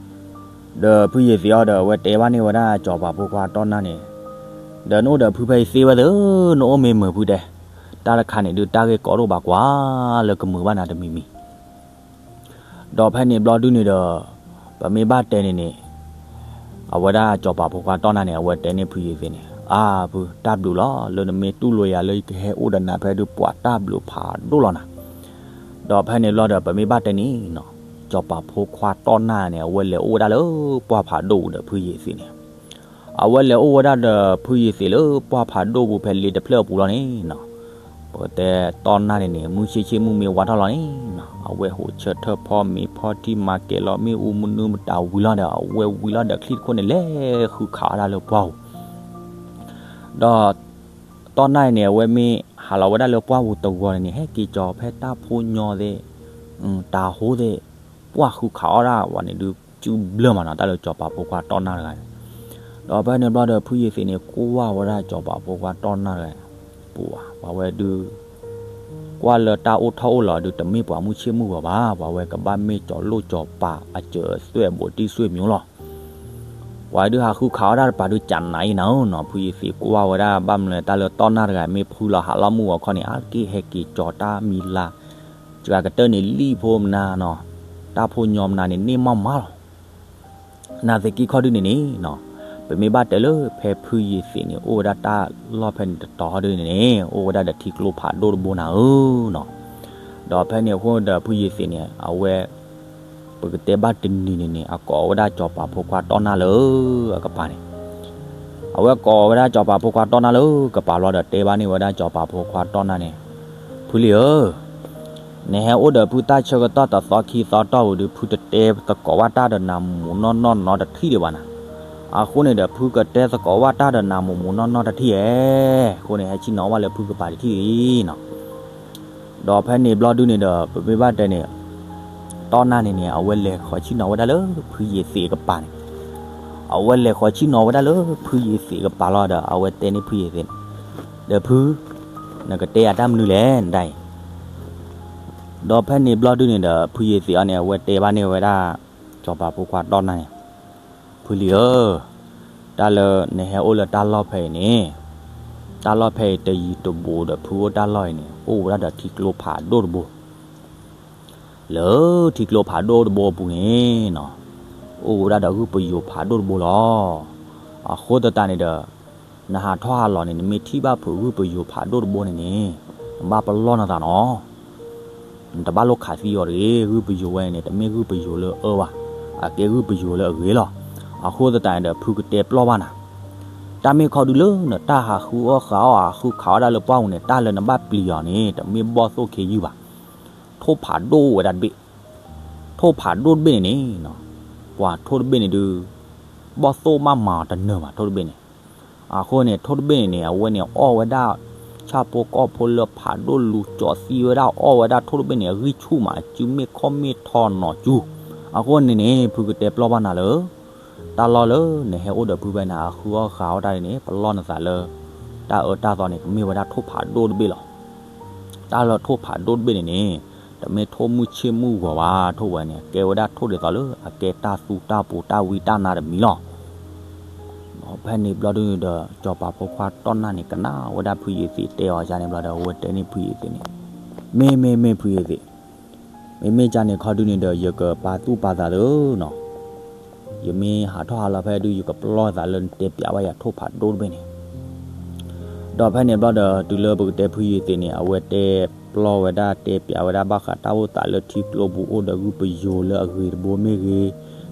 ဒီးဖုယ့ၤသ့းအီၤဒီး အဝဲတဲဘၣ်န့ၢ်ဝဲဒၣ်စီၤပၤဖိခွါတီၢ်နၢ်န့ၣ်, ဒီးနအိၣ်ဒီးဖုဖဲအံၤသ့ဝဲသ့ၣ်ဧၢ, နအိၣ်မ့ၢ်မုာ်ဖုတဲ, တၢ်တခါန့ၣ်ဒုး တၢ်ဂ့ၢ်ကီဒိၣ်ဘၣ်ကွၢ် လၢကမုာ်ဘၣ်နၤတမံၤမံၤ ဒီးဖဲန့ၣ်ဘျီဒုန့ၣ်ဒီး ပမ့ၢ်ဘၣ်တဲန့ၣ်န့ၣ်, အဝဲဒၣ်စီၤပၤဖိခွါတီၢ်နၢ်န့ၣ် အဝဲတဲန့ၢ်ဖုယ့ၤသ့းန့ၣ်, အၢ ဖု တၢ်ဘျုးလီၤ လၢနမ့ၢ်တူၢ်လိာ်ယၤလၢယကဟဲအိၣ်ဒီးနၤဖဲဒုး ပှၤတၢ်ဘျုးဖးဒိၣ်လီၤနၤ, ဒီးဖဲန့ၣ်ဘျီဒီး ပမ့ၢ်ဘၣ်တဲန့ၣ်နီၤ, စီၤပၤဖိခွါတီၢ်နၢ်န့ၣ် အဝဲလဲၤအိၣ်ဝဲဒၣ်လၢပှၢ်ဖးဒိၣ်ဒီးဖုယ့ၤသ့းန့ၣ် အဝဲလဲၤအိၣ်ဝဲဒၣ်ဒီးဖုယ့ၤသ့းလၢပှၢ်ဖးဒိၣ်ပူၤဖဲလ့တဖျၢၣ်အပူၤလီၤန့ၣ်နီၤ, ပကတဲတီၢ်နၢ်န့ၣ်န့ၣ် မုၢ်ဆ့ၣ်ဆ့ၣ်မုၢ်မ့ၢ်ဝါထီၣ်လီၤန့ၣ်နီၤ, အဝဲဟိးဆၢထၢၣ်ဖီမ့ၤဖီထံမၤကဲၤလီၤမ့ၣ်အူမနုၤမတၤဝံၤလီၤဒီး အဝဲဝံၤလီၤဒီးချံၣ်တခိၣ်န့ၣ် လဲၤဃုခးအီၣ်ဒၣ်လၢပှၢ်ပူၤ ဒီးတီၢ်နၢ်အံၤန့ၣ် အဝဲမ့ၢ်ဟးလီၤဝဲဒၣ်လၢပှၢ်ပူၤတဂီၤန့ၣ်န့ၣ် ဟဲက့ၤကၠီၤဖဲတၢ်ဖိညီသ့ၣ်, တၤဟိသ့ၣ်, ပှၢ်ဃုခးအီၣ်ဒၣ်ဝဲန့ၣ်ဒုး စုဘျၢမးနီၤ တၢ်လၢစီၤပၤဖိခွါတီၢ်နၢ်တဂၤန့ၣ်, ဒီးဖဲန့ၣ်ဘျီဒီး ဖုယ့ၤသ့းန့ၣ် ကွၢ်ဝဲဒၣ်စီၤပၤဖိခွါတီၢ်နၢ်တဂၤန့ၣ်, ပှၤဝဲဒုး ကွၢ်လၢတၢ်အိၣ်ထီၣ်အိၣ်လီၤဒုး တမ့ၢ်ပှၤမုၢ်ဆ့ၣ်မုၢ်ဂီၤဘၣ်, ပှၤဝဲကဘၣ်မ့ၢ်ကၠီၤလိၣ်ကၠီၤပၤအစၢၤအသွဲၣ်အဘူးတံၢ်ဆွေမျိုးလီၤ ပှၤဒုးဟးဃုခးအီၣ်ဒၣ်တပၤဒုး ကးနးအံၤနၤဧၢနီၤ, ဖုယ့ၤသ့းကွၢ်ဝဲဒၣ် ဘၣ်မနုၤလဲၣ် တၢ်လၢတီၢ်နၢ်တဂၤ မ့ၢ်ဖုလီၤဟးလီၢ်မုၢ်ဂီၤခီန့ၣ် အါတက့ၢ်ဟဲက့ၤကၠီၤတၢ်မံၤလၤ, စှၤကတၢၢ်န့ၣ် လံၣ်ဖိမနၤနီၤ, တၢ်ဖိညီမနၤန့ၣ် န့ၢ်မးမးလီၤ နာ်သက့ခီဒုန့ၣ်န့ၣ်နီၤ, ပမ့ၢ်ဘၣ်တဲလၢဖဲဖုယ့ၤသ့းန့ၣ် အိၣ်ဝဲဒၣ်တၢ်လီၢ်ဖဲန့ၣ်တတီၤဟီဒုန့ၣ်န့ၣ် အိၣ်ဝဲဒၣ်ဒီးထံကျိဖးဒိၣ်တဘိနၤဧၢနီၤ, ဒီးဖဲန့ၣ်အဃိဒီးဖုယ့ၤသ့းန့ၣ် အဝဲ ပကတဲဘၣ်တနံၤန့ၣ်န့ၣ် အကိးဝဲဒၣ်စီၤပၤဖိခွါတီၢ်နၢ်လၢအကပၤန့ၣ် အဝဲကိးဝဲဒၣ်စီၤပၤဖိခွါတီၢ်နၢ်လၢကပၤလီၤဒီးတဲဘၣ်န့ၢ်ဝဲဒၣ်စီၤပၤဖိခွါတီၢ်နၢ်န့ၣ်, ဖုလံဧၢ, နဟဲအိၣ်ဒီးဖုတၢ်ဆၢကတီၢ်တသီခံသီတီၢ်ပူၤဒုး ဖုတတဲသကိးဘၣ်တၢ်ဒီးနၤမူးနီၢ်နီၢ်နီတထံၣ်ဒံးဘၣ်နၤ, အဃိန့ၣ်ဒီး ဖုကတဲသကိးဝဲတၢ်ဒီးနၤမူးမူးနီၢ်နီၢ်တထံၣ်ဧဲ, အဃိန့ၣ် ဟဲဆ့ၣ်နီၤဝဲလၢဖုကပၤတထံၣ်အံၤနီၤ. ဒီးဖဲန့ၣ်ဘျီဒုန့ၣ်ဒီး ပမ့ၢ်ဘၣ်တဲန့ၣ် တီၢ်နၢ်န့ၣ်န့ၣ် အဝဲလဲၤဃီၤဆ့ၣ်နီၤဝဲဒၣ်လၢဖုယ့ၤသ့းကပၤန့ၣ်, အဝဲလဲၤဃီၤဆ့ၣ်နီၤဝဲဒၣ်လၢဖုယ့ၤသ့းကပၤလီၤဒီး အဝဲတဲန့ၢ်ဖုယ့ၤသ့းန့ၣ်, ဒီးဖု, နကတဲယၤတၢ်မနုၤလဲၣ်နဒၣ်အံၤ. ဒီးဖဲန့ၣ်ဘျီဒုန့ၣ်ဒီး ဖုယ့ၤသ့းအီၤန့ၣ် အဝဲတဲဘၣ်န့ၢ်ဝဲဒၣ် စီၤပၤဖိခွါတီၢ်နၢ်န့ၣ်, ဖုလံၤဧၢ, တၢ်လၢနဟဲအိၣ်လၢတၢ်လီၢ်ဖဲအံၤန့ၣ်, တၢ်လီၢ်ဖဲအံၤတယံၤတဘူးဒီးဖုအိၣ်တၢ်လီၢ်အံၤန့ၣ် အိၣ်ဝဲဒၣ်ဒီးထံကျိဖးဒိၣ်တဘိ လၢထံကျိဖးဒိၣ်တဘိအပူၤန့ၣ်နီၤ, အိၣ်ဝဲဒၣ်ဒီးဂုၢ်ပယိၤဖးဒိၣ်တဘိလီၤ. အဃိသတးန့ၣ်ဒီး နဟးထီၣ်ဟးလီၤန့ၣ် နမ့ၢ်ထံၣ်ဘၣ်ဖုးဂုၢ်ပယိၤဖးဒိၣ်တဘိန့ၣ်န့ၣ်, နဘၣ်ပလီၢ်နသးနီၤ. နတဘၣ်လိၣ်ခးသံအီၤတဂ့ၤ, ဂုၢ်ပယိၤဝဲန့ၣ် တမ့ၢ်ဂုၢ်ပယိၤလၢအအၢဘၣ်, အကဲဂုၢ်ပယိၤလၢအဂ့ၤလီၤ. အဃိသတးန့ၣ်ဒီး ဖုကတဲပလီၢ်ဘၣ်နၤ, တၢ်မ့ၢ်ခီဒုလၢနတၢ်ဟးဃုအီၣ်ဃုအီၣ်ဟးဃုခးအီၣ်ဒၣ်လၢပှၢ်ပူၤန့ၣ် တၢ်လၢနဘၣ်ပျံၤအီၤန့ၣ် တမ့ၢ်ဘီၣ်သိၣ်ခ့ယုၢ်ဘၣ်, ထိၣ်ဖးဒိၣ်ဝဲဒၣ်တဘ့ၣ်, ထိၣ်ဖးဒိၣ်တဘ့ၣ်န့ၣ်န့ၣ်, ပှၤထိၣ်တဘ့ၣ်န့ၣ်ဒုး ဘီၣ်သိၣ်မးမၤအီၤတနၢၤဘၣ် ထိၣ်တဘ့ၣ်န့ၣ်. အဃိန့ၣ် ထိၣ်တဘ့ၣ်န့ၣ်န့ၣ် အဝဲန့ၣ်အီၣ်ဝဲဒၣ် ဆၣ်ဖိကီၢ်ဖိလၢဖးဒိၣ်လူၤကၠီသံဝဲဒၣ် အီၣ်ဝဲဒၣ်ထိၣ်တဘ့ၣ်န့ၣ် အဂံၢ်ဆူၣ်မး အစုမ့ၢ်ခီၣ်မ့ၢ်ထီနီၤစူၤ. အဃိန့ၣ်န့ၣ် ဖုကတဲပလီၢ်ဘၣ်နၤလၢ တၢ်လီၢ်လၢနဟဲအိၣ်ဒီးဖုဖဲန့ၣ် ဟးဃုအီၣ်ဃုအီၣ်တၢ်န့ၣ် ပလီၢ်နသးလၢ တၢ်အၢတၢ်သီန့ၣ် ကမ့ၢ်ဝဲဒၣ်ထိၣ်ဖးဒိၣ်တဘ့ၣ်လီၤ. တၢ်လၢထိၣ်ဖးဒိၣ်တဘ့ၣ်န့ၣ်န့ၣ် တမ့ၢ်ထိၣ်မုၢ်ဆ့ၣ်မုၢ်ဂီၤဘၣ်, ထိၣ်ဝဲန့ၣ် ကဲဝဲဒၣ်ထိၣ်ဒ်သိးလၢအကဲတၢ်သူတၢ်ပူၤတၢ်ဝံတၢ်နါတမံၤလီၤ. ဖဲန့ၣ်ဘျီဒုန့ၣ်ဒီး စီၤပၤဖိခွါတီၢ်နၢ်န့ၣ် ကနၣ်ဝဲဒၣ်ဖုယ့ၤသ့းတဲအီၤန့ၣ်ဘျီဒီး အဝဲတဲန့ၢ်ဖုယ့ၤသ့းန့ၣ်, မ့ၢ်မ့ၢ်မ့ၢ်ဖုယ့ၤသ့း, မ့မ့ၢ်ကန့ၣ်ခီဒုန့ၣ်ဒီး ယကပာ်သူၣ်ပာ်သးသုနီၤ. ယမ့ၢ်ဟးထီၣ်ဟးလီၤဖဲဒု ယကပလီၢ်သးလၢနတဲပျးဘၣ်ယၤထိၣ်ဖးဒိၣ်တဘ့ၣ်န့ၣ်. ဒီးဖဲန့ၣ်ဘျီဒီး တုၤလၢပကတဲဖုယ့ၤသ့းန့ၣ် အဝဲတဲပျးဝဲဒၣ် တဲပျးဝဲဒၣ်ဘၣ်ဃးတၢ်အိၣ်သးလၢထံကျိပူၤအိၣ်ဒီးဂုၢ်ပယိၤလၢအဂ့ၤတဘိမ့ၢ်ဂ့ၤ,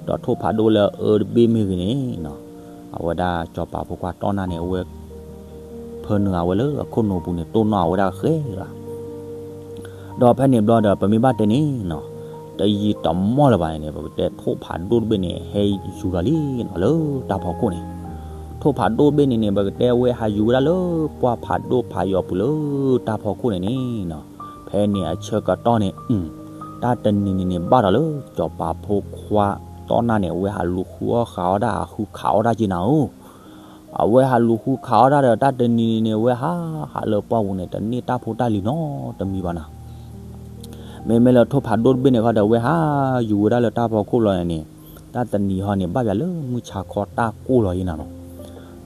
ဒီးထိၣ်ဖးဒိၣ်လၢအအၢတဘ့ၣ်မ့ၢ်ဂ့ၤန့ၣ်နီၤ, အဝဲဒၣ်စီၤပၤဖိခွါတီၢ်နၢ်န့ၣ် အဝဲ ဖၢနုာ်အဝဲလၢအခိၣ်နူာ်ပူၤန့ၣ် တိၢ်နီၣ်အဝဲဒၣ်ဃဲလီၤ. ဒီးဖဲန့ၣ်ဘျီဒီး ပမ့ၢ်ဘၣ်တဲန့ၣ်နီၤ, တယံာ်တမီၢ်လၢၤဘၣ်န့ၣ်န့ၣ် ပကတဲထိၣ်ဖးဒိၣ်တဘ့ၣ်န့ၣ် ဟဲယူၤလီၤလံနီၤ လၢတၢ်ဖီခိၣ်န့ၣ်. ထိၣ်ဖးဒိၣ်တဘ့ၣ်န့ၣ်န့ၣ် ပကတဲဝဲဟးယူၤဝဲဒၣ်လၢပှၢ်ဖးဒိၣ်ဖးယီၤပူၤလၢတၢ်ဖီခိၣ်န့ၣ်န့ၣ်နီၤ, ဖဲန့ၣ်အဆၢကတီၢ်န့ၣ် တၢ်တနံၤန့ၣ်န့ၣ် ဘၣ်ဒီးလၢစီၤပၤဖိခွါတီၢ်နၢ်န့ၣ် အဝဲဟးလူၤဃုအီၣ်ဃုအီၣ်တၢ် ဟးဃုခးအီၣ်တၢ်က့နၤဧၢ. အဝဲဟးလူၤဃုခးအီၣ်တၢ်ဒီး တၢ်တနံၤန့ၣ်န့ၣ် အဝဲဟးဟးလၢပှၢ်ပူၤန့ၣ် တန့ၢ်တၢ်ဖိတၢ်လံၤနီတမံၤဘၣ်နၤ. မ့မ့ၢ်လၢထိၣ်ဖးဒိၣ်တဘ့ၣ်န့ၣ်ခီဒီး အဝဲဟးယူၤဝဲဒၣ်လၢတၢ်ဖီခိၣ်လီၤန့ၣ်န့ၣ်, တၢ်တနံၤဟီန့ၣ် ဘၣ်ပၠးလၢမုၢ်ဆါခီတၢ်ကိၢ်လီၤယဲနၤနီၤ.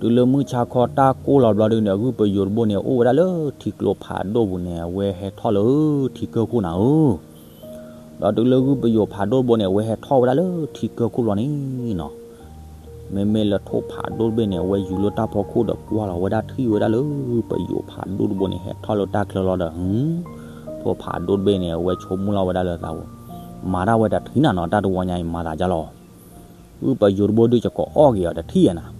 တုၤလၢမုၢ်ဆါခီတၢ်ကိၢ်လီၤဘျီဒုန့ၣ် အဂုၢ်ပယိၤတဘိန့ၣ် အိၣ်ဝဲဒၣ်လၢထံကျိဖးဒိၣ်ပူၤန့ၣ် အဝဲဟဲထီၣ်လၢထံကၢၢ်ခိၣ်နၤဧၢ. ဒီးတုၤလၢဂုၢ်ပယိၤဖးဒိၣ်တဘိန့ၣ် အဝဲဟဲထီၣ်ဝဲဒၣ်လၢထံကၢၢ်ခိၣ်လီၤန့ၣ်နီၤ. မ့မ့ၢ်လၢထိၣ်ဖးဒိၣ်တဘ့ၣ်န့ၣ် အဝဲယူၤလၢတၢ်ဖီခိၣ်ဒီးကွၢ်လီၤဝဲဒၣ်ထံၣ်ဝဲဒၣ်လၢဂုၢ်ပယိၤဖးဒိၣ်တဘိန့ၣ် ဟဲထီၣ်လၢတၢ်ချၢလီၤဒီး ထိၣ်ဖးဒိၣ်တဘ့ၣ်န့ၣ် အဝဲဆိကမိၣ်လီၤဝဲဒၣ်လၢသးပူၤ, မၤတၢ်ဝဲတထံၣ်နၤနီၤ တၢ်တဝီညါအံၤမၤသးဒ်လဲၣ်. ဂုၢ်ပယိၤတဘိဒုးကကိးအီၣ်က့ၤအီၤတထံၣ်ဧါနၤ.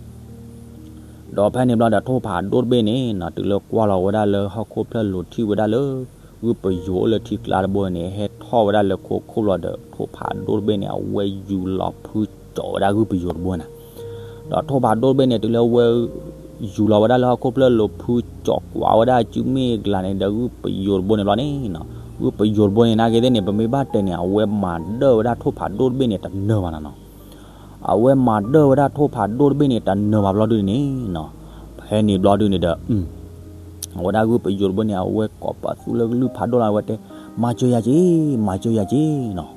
ဒီးဖဲန့ၣ်ဘျီဒီးထိၣ်ဖးဒိၣ်တဘ့ၣ်န့ၣ်နီၤ တုၤလၢကွၢ်လီၤဝဲဒၣ်လၢဟီၣ်ခိၣ်ဖျၢၣ်လိၤထံၣ်ဝဲဒၣ်လၢ ဂုၢ်ပယိၤအိၣ်လၢထံကျါတဘိန့ၣ် ဟဲထီၣ်ဝဲဒၣ်လၢခိခိၣ်လီၤဒီး ထိၣ်ဖးဒိၣ်တဘ့ၣ်န့ၣ် အဝဲယူၤလီၤဖုကၠီးဝဲဒၣ်ဂုၢ်ပယိၤတဘိနၤ. ဒီးထိၣ်ဖးဒိၣ်တဘ့ၣ်န့ၣ် တုၤလၢဝဲ ယူၤလီၤဝဲဒၣ်လၢဟီၣ်ခိၣ်ဖျၢၣ်လိၤ ဖုကၠီးကွၢ်ဝဲဒၣ်စုမ့ၣ်ကလၤန့ၣ်ဒီး ဂုၢ်ပယိၤတဘိန့ၣ်ဘျီန့ၣ်နီၤ, ဂုၢ်ပယိၤတဘိန့ၣ် နာ်က့သ့ၣ်န့ၣ် ပမ့ၢ်ဘၣ်တဲန့ၣ် အဝဲမၤဒၢၣ်ဝဲဒၣ်ထိၣ်ဖးဒိၣ်တဘ့ၣ်န့ၣ် တနၢၤဘၣ်နၤနီၤ. အဝဲမၤဒၢၣ်ဝဲဒၣ်ထိၣ်ဖးဒိၣ်တဘ့ၣ်န့ၣ် တနၢၤဘၣ်ဘျီဒုန့ၣ်နီၤ, ဖဲန့ၣ်ဘျီဒုန့ၣ်ဒီး အဝဲဒၣ်ဂုၢ်ပယိၤတဘိန့ၣ် အဝဲကိးပသူလၢကလုၢ်ဖးဒိၣ်လီၤ အဝဲတဲ, မၤစၢၤယၤက့ၤ, မၤစၢၤယၤက့ၤနီၤ.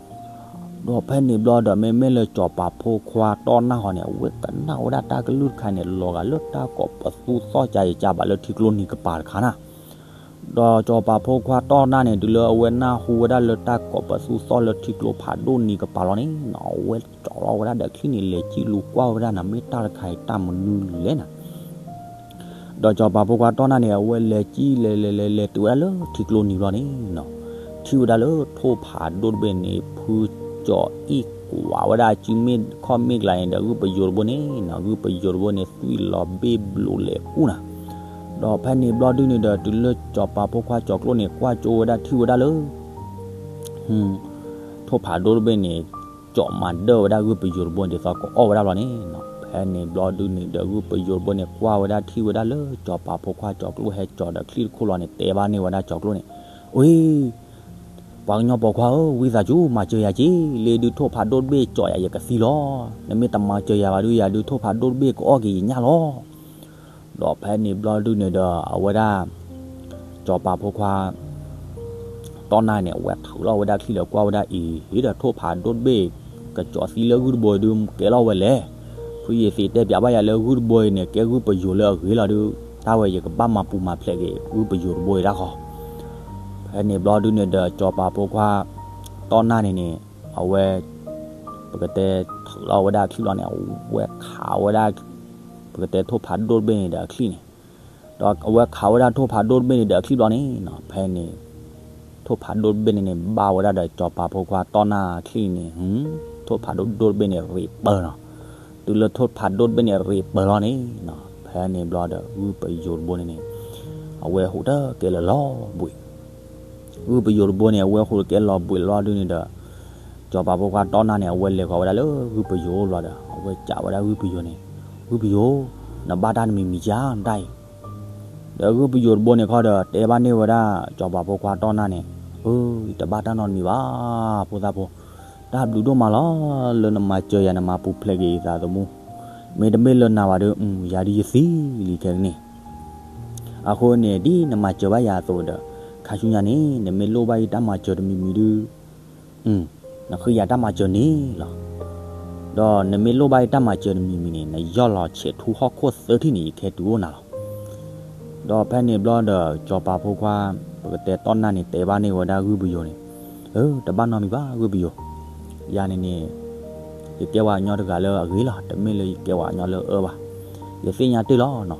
ဒီးဖဲန့ၣ်ဘျီဒီး မ့မ့ၢ်လၢစီၤပၤဖိခွါတီၢ်နၢ်ဟီန့ၣ် အဝဲကနၣ်ဝဲဒၣ်တၢ်ကလုၢ်တခါန့ၣ် လီၤဂာ်လၢတၢ်ကိးပသူသီၣ်ကးယကးဘၣ်လၢထံကျိနံၤကပၤတခါနၤ. ဒီးစီၤပၤဖိခွါတီၢ်နၢ်န့ၣ် တုၤလၢအဝဲနၢ်ဟူဝဲဒၣ်လၢတၢ်ကိးပသူသီၣ်လၢထံကျိဖးဒိၣ်နံၤကပၤလီၤန့ၣ်နီၤ, အဝဲကၠီလီၤဝဲဒၣ်ဒီးချံၣ်န့ၣ် လဲၤကံၣ်လူၤကွၢ်ဝဲဒၣ်နၤ မ့ၢ်တၢ်တခါအံၤတၢ်မနုၤလဲၣ်နၤ. ဒီးစီၤပၤဖိခွါတီၢ်နၢ်န့ၣ် အဝဲလဲၤကံၣ်လဲၤလဲၤလဲၤလဲၤတုၤဝဲဒၣ်လၢထံကျိနံၤဘျီန့ၣ်နီၤ, ထံၣ်ဝဲဒၣ်လၢထိၣ်ဖးဒိၣ်တဘ့ၣ်န့ၣ် ဖုကၠီးအံၣ်ကွၢ်ဝဲဒၣ်စုမ့ၣ်ခီၣ်မ့ၣ်ကလၤန့ၣ်ဒီး ဂုၢ်ပယိၤတဘိန့ၣ်နီၤ, ဂုၢ်ပယိၤတဘိန့ၣ် သွံၣ်လီၤဘ့ၣ်ဘျိးလဲၤကူၣ်နၤ. ဒီးဖဲန့ၣ်ဘျီဒုန့ၣ်ဒီး တုၤလၢစီၤပၤဖိခွါကၠီၤကျိန့ၣ် ကွၢ်ကၠိဝဲဒၣ်ထံၣ်ဝဲဒၣ်လၢ ထိၣ်ဖးဒိၣ်တဘ့ၣ်န့ၣ် ကၠီးမၤဒၢၣ်ဝဲဒၣ်ဂုၢ်ပယိၤတဘိန့ၣ် ဒ်သိးကအီၣ်ဝဲဒၣ်ဘျီန့ၣ်နီၤ, ဖဲန့ၣ်ဘျီဒုန့ၣ်ဒီး ဂုၢ်ပယိၤတဘိန့ၣ် ကွၢ်ဝဲဒၣ်ထံၣ်ဝဲဒၣ်လၢစီၤပၤဖိခွါကၠီၤကျိၣ်ဟဲကၠီၤဒီးချံၣ်တခိၣ်လီၤန့ၣ် တဲဘၣ်န့ၢ်ဝဲဒၣ်ကၠီၤကျိၣ်န့ၣ်, အ့, ပှၤကညီပိာ်ခွါဧၢ, ဝံသးစူၤမၤစၢၤယၤက့ၤ, လၢဒုးထိၣ်ဖးဒိၣ်တဘ့ၣ်ကၠီၤယၤ ယကသံလီၤ. နမ့ၢ်တမၤစၢၤယၤဘၣ်ဒုး ယၤဒုးထိၣ်ဖးဒိၣ်တဘ့ၣ်ကအီၣ်က့ၤယညၣ်လီၤ. ဒီးဖဲန့ၣ်ဘျီဒုန့ၣ်ဒီး အဝဲဒၣ် စီၤပၤဖိခွါ တီၢ်နၢ်န့ၣ် အဝဲထုးလီၤဝဲဒၣ်ချံၣ်ဒီးကွၢ်ဝဲဒၣ်အံၤ ဟ့ၣ်ဒီးထိၣ်ဖးဒိၣ်တဘ့ၣ် ကကၠီၤသံလၢဂုၢ်တဘိဒုးကဲလီၤဝဲလဲၣ်. ဖုယသံးတဲပၠးဘၣ်ယၤလၢဂုၢ်တဘိအံၤန့ၣ် ကဲဂုၢ်ပယိၤလၢအဂ့ၤလီၤဒုး တၢ်ဝဲယကဘၣ်မၤပူၤမၤဖျဲးက့ၤ ဂုၢ်ပယိၤတဘိအံၤတၢ်ဃီ. ဖဲန့ၣ်ဘျီဒုန့ၣ်ဒီး စီၤပၤဖိခွါ တီၢ်နၢ်န့ၣ်န့ၣ် အဝဲ ပကတဲထုးလီၤဝဲဒၣ်အချံၣ်လီၤန့ၣ် အဝဲခးဝဲဒၣ် ပကတဲထိၣ်ဖးဒိၣ်တဘ့ၣ်န့ၣ်ဒီးအချံၣ်န့ၣ်, ဒီးအဝဲခးဝဲဒၣ်ထိၣ်ဖးဒိၣ်တဘ့ၣ်န့ၣ်ဒီးအချံၣ်ဘျီန့ၣ်နီၤ ဖဲန့ၣ် ထိၣ်ဖးဒိၣ်တဘ့ၣ်န့ၣ်န့ၣ် ဘၣ်ဝဲဒၣ်ဒီးစီၤပၤဖိခွါတီၢ်နၢ်အချံၣ်န့ၣ် ထိၣ်ဖးဒိၣ်ဒိၣ်တဘ့ၣ်န့ၣ် ရံးပၢၤနီၤ. တုၤလၢထိၣ်ဖးဒိၣ်တဘ့ၣ်န့ၣ် ရံးပၢၤလီၤန့ၣ်နီၤ ဖဲန့ၣ်ဘျီဒီး ဂုၢ်ပယိၤတဘိန့ၣ်န့ၣ် အဝဲဟူးတကဲလၢၤလီၤဘှံး ဂုၢ်ပယိၤတဘိန့ၣ် အဝဲဟူးတကဲလီၤဘှံးလီၤဒုန့ၣ်ဒီး စီၤပၤဖိခွါတီၢ်နၢ်န့ၣ် အဝဲလဲၤဃီၤဝဲဒၣ်လၢဂုၢ်ပယိၤဘျီဒီး အဝဲစံးဝဲဒၣ်ဂုၢ်ပယိၤန့ၣ်, ဂုၢ်ပယိၤ, နဘၣ်တၢ်တမံၤမံၤဧါ နတၢ်အံၤ. ဒီးဂုၢ်ပယိၤတဘိန့ၣ်ခီဒီး တဲဘၣ်န့ၢ်ဝဲဒၣ် စီၤပၤဖိခွါတီၢ်နၢ်န့ၣ်, အၢ, ယတဘၣ်တၢ်နီတမံၤဘၣ်, ဖိသၣ်ဖိ, တၢ်ဘျုးဒိၣ်မးလီၤ, လၢနမၤစၢၤယၤ နမၤပူၤဖျဲးက့ၤယသးသမူ, မ့တမ့ၢ်လၢနၤဘၣ်ဒီး ယၤဒုးယသံလံခဲကနံၣ်. အဃိန့ၣ် ဒ်နမၤစၢၤဘၣ်ယၤအသိးဒီး ခါဆူညါန့ၣ် နမ့ၢ်လိၣ်ဘၣ်ယတၢ်မၤစၢၤတမံၤမံၤဒုး နဃ့ယၤတၢ်မၤစၢၤန့ၣ်လီၤ. ဒီးနမ့ၢ်လိၣ်ဘၣ်ယတၢ်မၤစၢၤတမံၤမံၤန့ၣ် နယီၢ်လီၤဆဲးထူဟီၣ်ခိၣ်သၢထံၣ်န့ၣ် ယကဟဲတုၤအိၣ်နၤလီၤ. ဒီးဖဲန့ၣ်ဘျီဒီး စီၤပၤဖိခွါ ပကတဲတီၢ်နၢ်န့ၣ် တဲဘၣ်န့ၢ်ဝဲဒၣ်ဂုၢ်ပယိၤန့ၣ်, အၢ, တဘၣ်နီတမံၤဘၣ် ဂုၢ်ပယိၤ, ယၤန့ၣ်န့ၣ် ယကဲဝဲကညီတဂၤလၢအဂ့ၤလီၤ, တမ့ၢ်လၢယကဲဝဲကညီလၢအအၢဘၣ်. ယသ့ၣ်ညါတ့ၢ်လီၤနီၤ.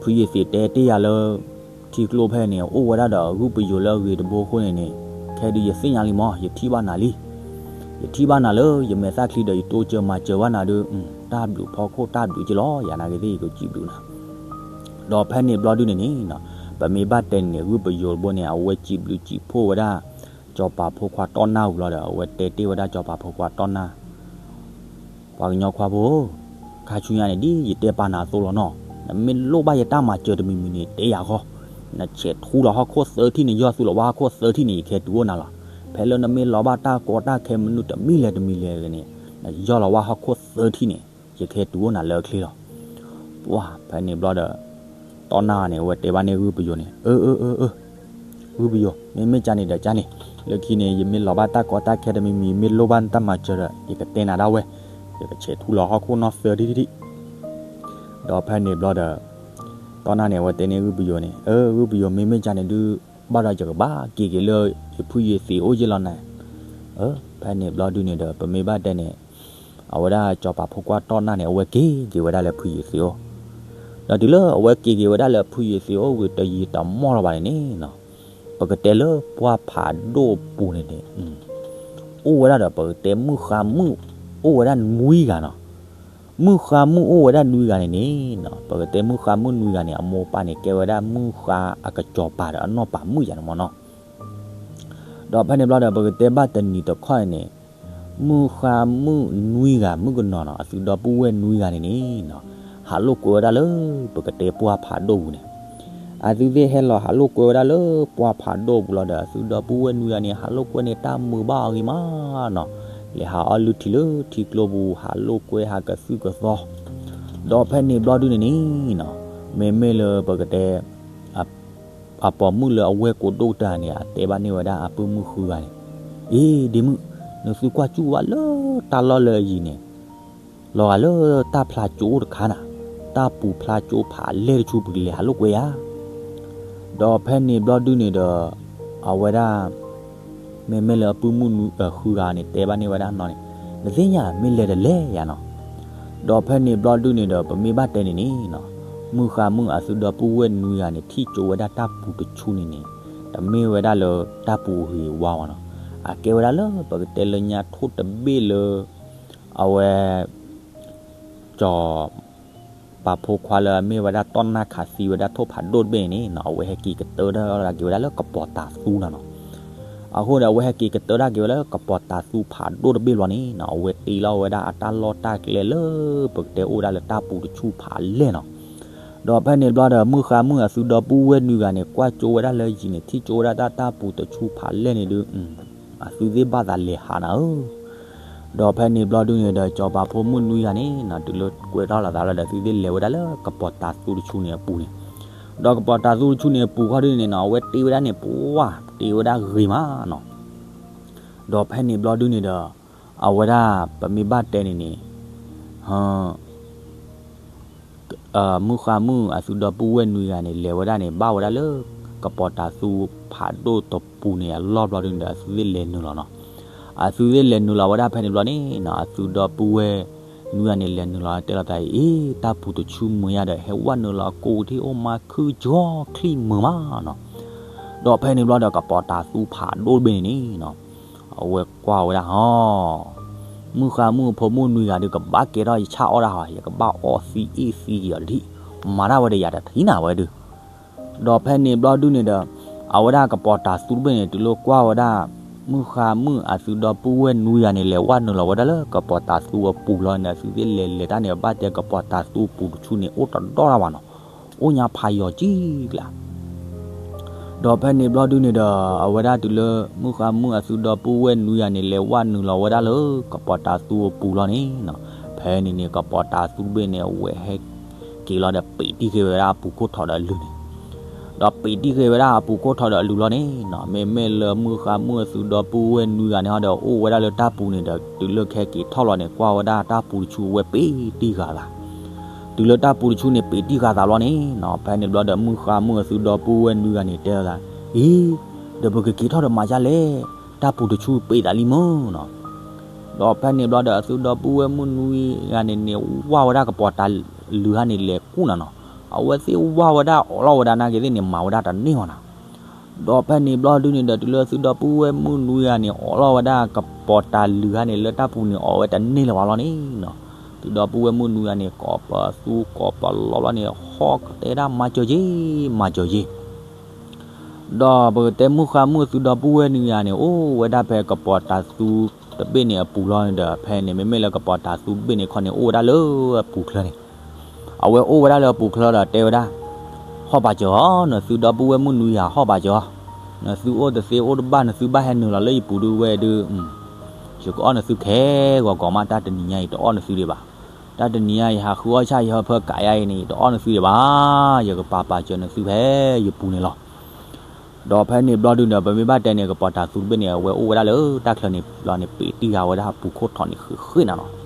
ဖုယသံးတဲတ့ၢ်ယၤလၢ ထံကျိဖဲန့ၣ် အိၣ်ဝဲဒၣ်ဒီးဂုၢ်ပယိၤလၢအဂ့ၤတဘိအဃိန့ၣ်န့ၣ်, ခဲဒုးယသ့ၣ်ညါလံမး, ယထံၣ်ဘၣ်နၤလံ. ယထံၣ်ဘၣ်နၤလၢယမဲာ်သၣ်ချံဒီး ယတိစၢၤမၤစၢၤဘၣ်နၤဒီး တၢ်ဘျုးဖီခိၣ်တၢ်ဘျုးက့လီၤ, ယၤနာ်က့သ့ၣ်ယကစံးဘျုးနၤ. ဒီးဖဲန့ၣ်ဘျီဒုန့ၣ်န့ၣ် ပမ့ၢ်ဘၣ်တဲန့ၣ်န့ၣ် ဂုၢ်ပယိၤတဘိန့ၣ် အဝဲစံးဘျုးစံးဖှိၣ်ဝဲဒၣ် စီၤပၤဖိခွါတီၢ်နၢ်ဝံၤလီၤဒီး အဝဲတဲတ့ၢ်ဝဲဒၣ်စီၤပၤဖိခွါတီၢ်နၢ် ပှၤကညီခွါဖိဧၢ, ခါဆူညါန့ၣ် ဒ်ယတဲပာ်နၤအသိးလီၤနီၤ, နမ့ၢ်လိၣ်ဘၣ်ယတၢ်မၤစၢၤတမံၤမံၤန့ၣ် တဲယၤဃီ, နဆဲးထူလီၤဟီၣ်ခိၣ်သၢထံၣ် နယီၢ်သူလီၤဝါဟီၣ်ခိၣ်သၢထံၣ်န့ၣ် ယကဟဲတုၤအိၣ်နၤလီၤ. ဖဲလၢနမ့ၢ်လီၤဘၣ်တၢ်ကီတၢ်ခဲမနုၤတမံၤလဲၣ်တမံၤလဲၣ်န့ၣ် နယီၢ်လီၤဝါဟီၣ်ခိၣ်သၢထံၣ်န့ၣ် ယကဟဲတုၤအိၣ်နၤလၢအချ့လီၤ. ပှၢ်ဖဲန့ၣ်ဘျီဒီး တီၢ်နၢ်န့ၣ် အဝဲတဲဘၣ်န့ၢ်ဂုၢ်ပယိၤန့ၣ်, အၢ အၢ အၢ အၢ ဂုၢ်ပယိၤ, မ့မ့ၢ်ကန့ၣ်ဒီးကန့ၣ်, လၢခံန့ၣ် ယမ့ၢ်လီၤဘၣ်တၢ်ကီတၢ်ခဲတမံၤမံၤ မ့ၢ်လိၣ်ဘၣ်နတၢ်မၤစၢၤဒီး ယကတဲနၤဒၣ်ဝဲ, ယကဆဲးထူလီၤဟီၣ်ခိၣ်နီၢ်သၢထံၣ်ထံၣ်ထံၣ်. ဒီးဖဲန့ၣ်ဘျီဒီး တီၢ်နၢ်န့ၣ် အဝဲတဲန့ၢ်ဂုၢ်ပယိၤန့ၣ်, အၢ ဂုၢ်ပယိၤ မ့မ့ၢ်ကန့ၣ်ဒုး ဘၣ်ဒီးယကဘၣ်က့ၤက့ၤလၢ ယဖုယသံးအိၣ်ယ့ၢ်လီၤနၤ. အၢ ဖဲန့ၣ်ဘျီဒုန့ၣ်ဒီး ပမ့ၢ်ဘၣ်တဲန့ၣ် အဝဲဒၣ်စီၤပၤဖိခွါတီၢ်နၢ်န့ၣ် အဝဲက့ၤက့ၤဝဲဒၣ်လၢဖုယသံးအိၣ်, ဒီးတုၤလၢအဝဲက့ၤက့ၤဝဲဒၣ်လၢဖုယသံးအိၣ်ဝံၤတယံာ်တမီၢ်လၢၤဘၣ်န့ၣ်န့ၣ်နီၤ, ပကတဲလၢပှၢ်ဖးဒိၣ်ပူၤန့ၣ်န့ၣ် အိၣ်ဝဲဒၣ်ဒီး ပကတဲမုၣ်ဃါမုၣ် အိၣ်ဝဲဒၣ်နွံဂၤနီၤ. မုၣ်ဃါမုၣ်အိၣ်ဝဲဒၣ်နွံဂၤန့ၣ်န့ၣ်နီၤ, ပကတဲမုၣ်ဃါမုၣ်နွံဂၤန့ၣ် အမိၢ်ပၢ်န့ၣ် ကဲဝဲဒၣ်မုၣ်ဃါအကစီၤပၤဒီးအနီၢ်ပၤမုၣ်ယၤန့ၣ်မ့ၢ်နီၤ. ဒီးဖဲန့ၣ်ဘျီဒီး ပကတဲဘၣ်တနံၤတခီန့ၣ်န့ၣ် မုၣ်ဃါမုၣ်နွံဂၤ မုၣ်ကနီၤနီၤ အသုဒီပုၢ်ဝဲၢ်နွံဂၤန့ၣ်န့ၣ်နီၤ, ဟးလိာ်ကွဲဝဲဒၣ်လၢ ပကတဲပှၢ်ဖးဒိၣ်ပူၤန့ၣ်, အသုသ့ၣ်ဟဲလီၤဟးလိာ်ကွဲဝဲဒၣ်လၢပှၢ်ဖးဒိၣ်ပူၤလီၤဒီး အသုဒီပုၢ်ဝဲၢ်နွံဂၤန့ၣ် ဟးလိာ်ကွဲန့ၣ် တၢ်မုာ်ဘၣ်အီၤဂ့ၤမးနီၤ, လဲၤဟးအီၣ်လုၢ်ထံလၢထံကျိပူၤ ဟးလိာ်ကွဲဟးကသုၣ်ကသီ, ဒီးဖဲန့ၣ်ဘျီဒုန့ၣ်န့ၣ်နီၤ, မ့မ့ၢ်လၢပကတဲ အပိာ်မုၣ်လၢအဝဲၢ်ကိးဒိၣ်ကတၢၢ်န့ၣ် အတဲဘၣ်န့ၢ်ဝဲဒၣ်အပုၢ်မုၣ်ဃုဂၤန့ၣ်, အ့ ဒ့မုၣ်, နသုကွၢ်စူၣ်ဘၣ်လၢတၢ်လီၢ်လၢအယံၤန့ၣ်, လီၤဂာ်လၢတၢ်ဖျါကၠိအိၣ်တခါနၤ, တၢ်ပူၤဖျါကၠိဖးလဲၢ်တဆူ ပကလဲၤဟးလိာ်ကွဲယၤ. ဒီးဖဲန့ၣ်ဘျီဒုန့ၣ်ဒီး အဝဲဒၣ် မ့မ့ၢ်လၢအပုၢ်မုၣ်ဃုဂၤန့ၣ် တဲဘၣ်န့ၢ်ဝဲဒၣ်နီၤန့ၣ်, နသ့ၣ်ညါ မ့ၢ်လဲၤတလဲၤယၤနီၤ. ဒီးဖဲန့ၣ်ဘျီဒုန့ၣ်ဒီး ပမ့ၢ်ဘၣ်တဲန့ၣ်န့ၣ်နီၤ, မုၣ်ဃါမုၣ်အသုဒီပုၢ်ဝဲၢ်နွံဂၤန့ၣ် ထံၣ်ကၠိဝဲဒၣ်တၢ်ပူၤတဆူန့ၣ်န့ၣ်, တမ့ၢ်ဝဲဒၣ်လၢတၢ်ပူၤဂ့ၤဝါဝဲနီၤ, အကဲဝဲဒၣ်လၢပကတဲလၢညါထိၣ်တဘ့ၣ်လၢ အဝဲ စီၤ ပၤဖိခွါလၢအမ့ၢ်ဝဲဒၣ်တီၢ်နၢ်ခးသံဝဲဒၣ်ထိၣ်ဖးဒိၣ်တဘ့ၣ်န့ၣ် အဝဲဟဲက့ၤကတၢၢ်ဒၣ်က့ၤဝဲဒၣ်လၢကပီၤတၤသူနၤနီၤ. အဃိဒီး အဝဲဟဲက့ၤကတၢၢ်တၢ်က့ၤဝဲလၢကပီၤတၤသူဖးဒိၣ်တဘ့ၣ်ဘျီန့ၣ်နီၤ, အဝဲတ့လီၤဝဲဒၣ်အတၢ်လီၢ်တၢ်ကျဲလၢ ပကတဲအိၣ်ဝဲဒၣ်လၢတၢ်ပူၤတဆူၣ်ဖးလဲၢ်နီၤ. ဒီးဖဲန့ၣ်ဘျီဒီး မုၣ်ဃါမုၣ်အသုဒီပုၢ်ဝဲၢ်နွံဂၤန့ၣ် ကွၢ်ကၠိဝဲဒၣ်လၢယံၤန့ၣ် ထံၣ်ကၠိဝဲဒၣ်တၢ် တၢ်ပူၤတဆူၣ်ဖးလဲၢ်န့ၣ်ဒုး အသုသ့ၣ်ဘၣ်သးလဲၤဟးနၤဧၢ. ဒီးဖဲန့ၣ်ဘျီဒုန့ၣ်ဒီး စီၤပၤဖိမုၣ်နွံဂၤန့ၣ်နီၤ တုၤလၢကွဲးထီၣ်လိာ်သးလီၤဒီး သုသ့ၣ်လဲၤဝဲဒၣ်လၢကပီၤတၤသူတဆူၣ်န့ၣ်အပူၤန့ၣ်, ဒီးကပီၤတၤသူတဆူၣ်န့ၣ်အပူၤခီဒုန့ၣ်နီၤ အဝဲတ့ဝဲဒၣ်န့ၣ် ပှၢ် တ့ဝဲဒၣ်ဂ့ၤမးနီၤ. ဒီးဖဲန့ၣ်ဘျီဒုန့ၣ်ဒီး အဝဲဒၣ်ပမ့ၢ်ဘၣ်တဲန့ၣ်န့ၣ် မုၣ်ဃါမုၣ် အသုဒီပုၢ်ဝဲၢ်နွံဂၤန့ၣ် လဲၤဝဲဒၣ်န့ၣ် ဘၣ်ဝဲဒၣ်လၢ ကပီၤတၤသူဖးဒိၣ်တပူၤန့ၣ်အလီၢ်ဘျီဒုန့ၣ်ဒီး အသုသ့ၣ်လဲၤနုာ်လီၤနီၤ. အသုသ့ၣ်လဲၤနုာ်လီၤဝဲဒၣ်ဖဲန့ၣ်ဘျီန့ၣ်နီၤ အသုဒီပုၢ်ဝဲၢ်နွံဂၤန့ၣ် လဲၤနုာ်လီၤတဲလိာ်သးအံၤ အ့ တၢ်ပူၤတဆူၣ်မုာ်ယါဒီး ဟဲဝဲနုာ်လီၤကိးထံၣ်အိၣ်မါခုကၠီချံမုာ်မးနီၤ. ဒီးဖဲန့ၣ်ဘျီဒီး ကပီၤတၤသူဖးဒိၣ်တဘ့ၣ်န့ၣ်န့ၣ်နီၤ အဝဲကွၢ်ဝဲဒၣ်ဟီ မုၣ်ဃါမုၣ်ဖိမုၣ်နွံဂၤဒုး ကဘၣ်ကဲထီၣ်ယဆၣ်အီၣ်ဒၣ်ဟီ ယကဘၣ်အီသံအ့ၣ်သံက့ၤအီၤတထံၣ်, မၤတၢ်ဝဲဒီးယၤတထံၣ်နၤဝဲဒုး. ဒီးဖဲန့ၣ်ဘျီဒုန့ၣ်ဒီး အဝဲဒၣ်ကပီၤတၤသူတဘ့ၣ်န့ၣ် တုၤလၢကွၢ်ဝဲဒၣ် မုၣ်ဃါမုၣ်အသုဒီပုၢ်ဝဲၢ်နွံဂၤန့ၣ် လဲၤဝဲနုာ်လီၤဝဲဒၣ်လၢကပီၤတၤသူအပူၤလီၤန့ၣ် အသုသ့ၣ်လဲၤလဲၤတၢ်န့ၣ် ဘၣ်တဲကပီၤတၤသူအပူၤတဆူၣ်န့ၣ် အိၣ်တဒီတၢ်ဘၣ်နီၤ, အိၣ်ညါဖးယိာ်ကံကျါ ဒီးဖဲန့ၣ်ဘျီဒုန့ၣ်ဒီး အဝဲဒၣ်တုၤလၢ မုၣ်ဃါမုၣ်အသုဒီပုၢ်ဝဲၢ်နွံဂၤန့ၣ် လဲၤဝဲနုာ်လီၤဝဲဒၣ်လၢကပီၤတၤသူအပူၤလီၤန့ၣ်နီၤ, ဖဲန့ၣ်န့ၣ် ကပီၤတၤသူတဘ့ၣ်န့ၣ် အဝဲဟဲက့ၤလီၤဒီး ပံးတံၢ်ဃ့ဝဲဒၣ်အပူၤခိၣ်ထိးဒီးအလုၢ်န့ၣ် ဒီးပံးတံၢ်ဃ့ဝဲဒၣ်အပူၤခိၣ်ထိးဒီးအလုၢ်လီၤန့ၣ်နီၤ, မ့မ့ၢ်လၢမုၣ်ဃါမုၣ်အသုဒီပုၢ်ဝဲၢ်နွံဂၤန့ၣ်ဟီဒီး အိၣ်ဝဲဒၣ်လၢတၢ်ပူၤန့ၣ်ဒီး တုၤလၢကဟဲက့ၤထီၣ်လီၤန့ၣ် ကွၢ်ဝဲဒၣ်တၢ်ပူၤတဆူၣ်ဝဲပံးတံၢ်ဃာ်သး တုၤလၢတၢ်ပူၤတဆူၣ်န့ၣ် ပံးတံၢ်ဃာ်သးလီၤန့ၣ်နီၤ, ဖဲန့ၣ်ဘျီဒီး မုၣ်ဃါမုၣ်အသုဒီပုၢ်ဝဲၢ်နွံဂၤန့ၣ် တဲလိာ်သး, အံၤ, ဒီးပကက့ၤထီၣ်ဒီးမၤဒ်လဲၣ်, တၢ်ပူၤတဆူၣ်ပံးသးလံမုၢ်နီၤ. ဒီးဖဲန့ၣ်ဘျီဒီး အသုဒီပုၢ်ဝဲၢ်မုၣ်နွံဂၤန့ၣ်န့ၣ် ဝၢ်ဝဲဒၣ်ကပီၤတၤလုၢ်ဟါန့ၣ် လဲၤကူၣ်နၤနီၤ, အဝဲသ့ၣ်ဝၢ်ဝဲဒၣ်အီၣ်လီၤဝဲဒၣ်နာ်က့ၤသ့ၣ်န့ၣ် မၤဝဲဒၣ်တန့ၢ်ဘၣ်နီၤ. ဒီးဖဲန့ၣ်ဘျီဒုန့ၣ်ဒီး တုၤလၢသုဒီပုၢ်ဝဲၢ်မုၣ်နွံဂၤန့ၣ် အီၣ်လီၤဝဲဒၣ်ကပီၤတၤလုၢ်ဟါန့ၣ် လၢတၢ်ပူၤန့ၣ် အီၣ်ဝဲတန့ၢ်လၢၤဘၣ်လီၤန့ၣ်နီၤ, သုဒီပုၢ်ဝဲၢ်မုၣ်နွံဂၤန့ၣ် ကိးပသူကိးပလီဘျီန့ၣ် ဟီၣ်ကတဲဒၣ်မၤစၢၤက့ၤ, မၤစၢၤက့ၤ ဒီးပကတဲမုၣ်ဃါမုၣ်သုဒီပုၢ်ဝဲၢ်နွံဂၤန့ၣ် အိၣ်ဝဲဒၣ်ဖဲကပီၤတၤသူတဘ့ၣ်န့ၣ်အပူၤလီၤန့ၣ်ဒီး ဖဲန့ၣ် မ့မ့ၢ်လၢကပီၤတၤသူတဘ့ၣ်န့ၣ်ခီန့ၣ် အိၣ်ဝဲဒၣ်လၢအပူၤချၢန့ၣ်, အဝဲအိၣ်ဝဲဒၣ်လၢအပူၤချၢဒီးတဲဝဲဒၣ်, ဟီၣ်ပာ်စၢၤအီၤ နသုဒီပုၢ်ဝဲၢ်မုၣ်နွံဂၤ ဟီၣ်ပာ်စၢၤအီၤ, နသုအိၣ်တသ့အိၣ်တဘၣ် နသုဘၣ်ဟဲနုာ်လီၤလၢယပူၤဒုးဝဲဒုး ယကအီၣ်နသုခဲဂီၤဂီၤမး တၢ်တနံၤညါအံၤ တအီၣ်နသုဒံးဘၣ်. တၢ်တနံၤညါအံၤ ယဟးဃုအီၣ်ဆၣ်ယဟၢဖၢကးယါအံၤန့ၣ် တအီၣ်နသုဒံးဘၣ်, ယကပာ်ပာ်စၢၤနသုဖဲယပူၤန့ၣ်လီၤ. ဒီးဖဲန့ၣ်ဘျီဒုန့ၣ် ပမ့ၢ်ဘၣ်တဲန့ၣ် ကပီၤတၤသူတဘ့ၣ်န့ၣ် အဝဲအိၣ်ဝဲဒၣ်လၢတၢ်ချၢန့ၣ်ဘျီန့ၣ် ပံးတံၢ်ဃာ်ဝဲဒၣ်အပူၤခိၣ်ထိးန့ၣ်ဃ့ဃ့နၤနီၤ.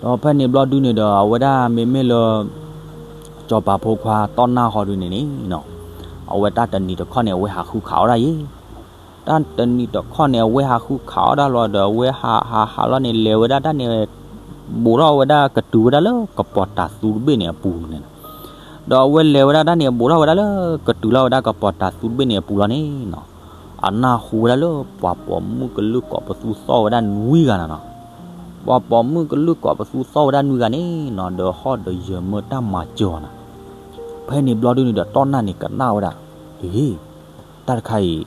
ဒီးဖဲန့ၣ်ဘျီဒုန့ၣ်ဒီး အဝဲဒၣ်မ့မ့ၢ်လၢ စီၤပၤဖိခွါတီၢ်နၢ်ဃီဒုန့ၣ်န့ၣ်နီၤ, အဝဲတၢ်တနံၤတခီန့ၣ် အဝဲဟးဃုခးအီၣ်ဒၣ်ယဲ, တၢ်တနံၤတခီန့ၣ် အဝဲဟးဃုခးအီၣ်ဒၣ်လီၤဒီး အဝဲဟးဟးဟးလီၤန့ၣ် လဲၤဝဲဒၣ်တၢ်န့ၣ် ဘူးထီၣ်ဝဲဒၣ်ကတုၤဝဲဒၣ်လၢကပီၤတၤသူတဘ့ၣ်န့ၣ်အပူၤန့ၣ်နီၤ. ဒီးအဝဲလဲၤဝဲဒၣ်တၢ်န့ၣ် ဘူးထီၣ်ဝဲဒၣ်လၢကတုၤလီၤဝဲဒၣ်ကပီၤတၤသူတဘ့ၣ်န့ၣ်အပူၤလီၤန့ၣ်နီၤ, အနၢ်ဟူဝဲဒၣ်လၢပှၤပိာ်မုၣ်ကလုၢ်ကိးပသူသီၣ်ဝဲဒၣ်နွံဂၤနၤနီၤ. ပှၤပိာ်မုၣ်ကလုၢ်ကိးပသူသီၣ်ဝဲဒၣ်နွံဂၤန့ၣ်နီၤ ဒီးဟီၣ်ဒီးယၢၤမၢတၢ်မၤစၢၤအီၤနၤ. ဖဲန့ၣ်ဘျီဒုန့ၣ်ဒီး တီၢ်နၢ်န့ၣ်ကနၣ်ဝဲဒၣ်, အ့ တၢ်တခါအံၤ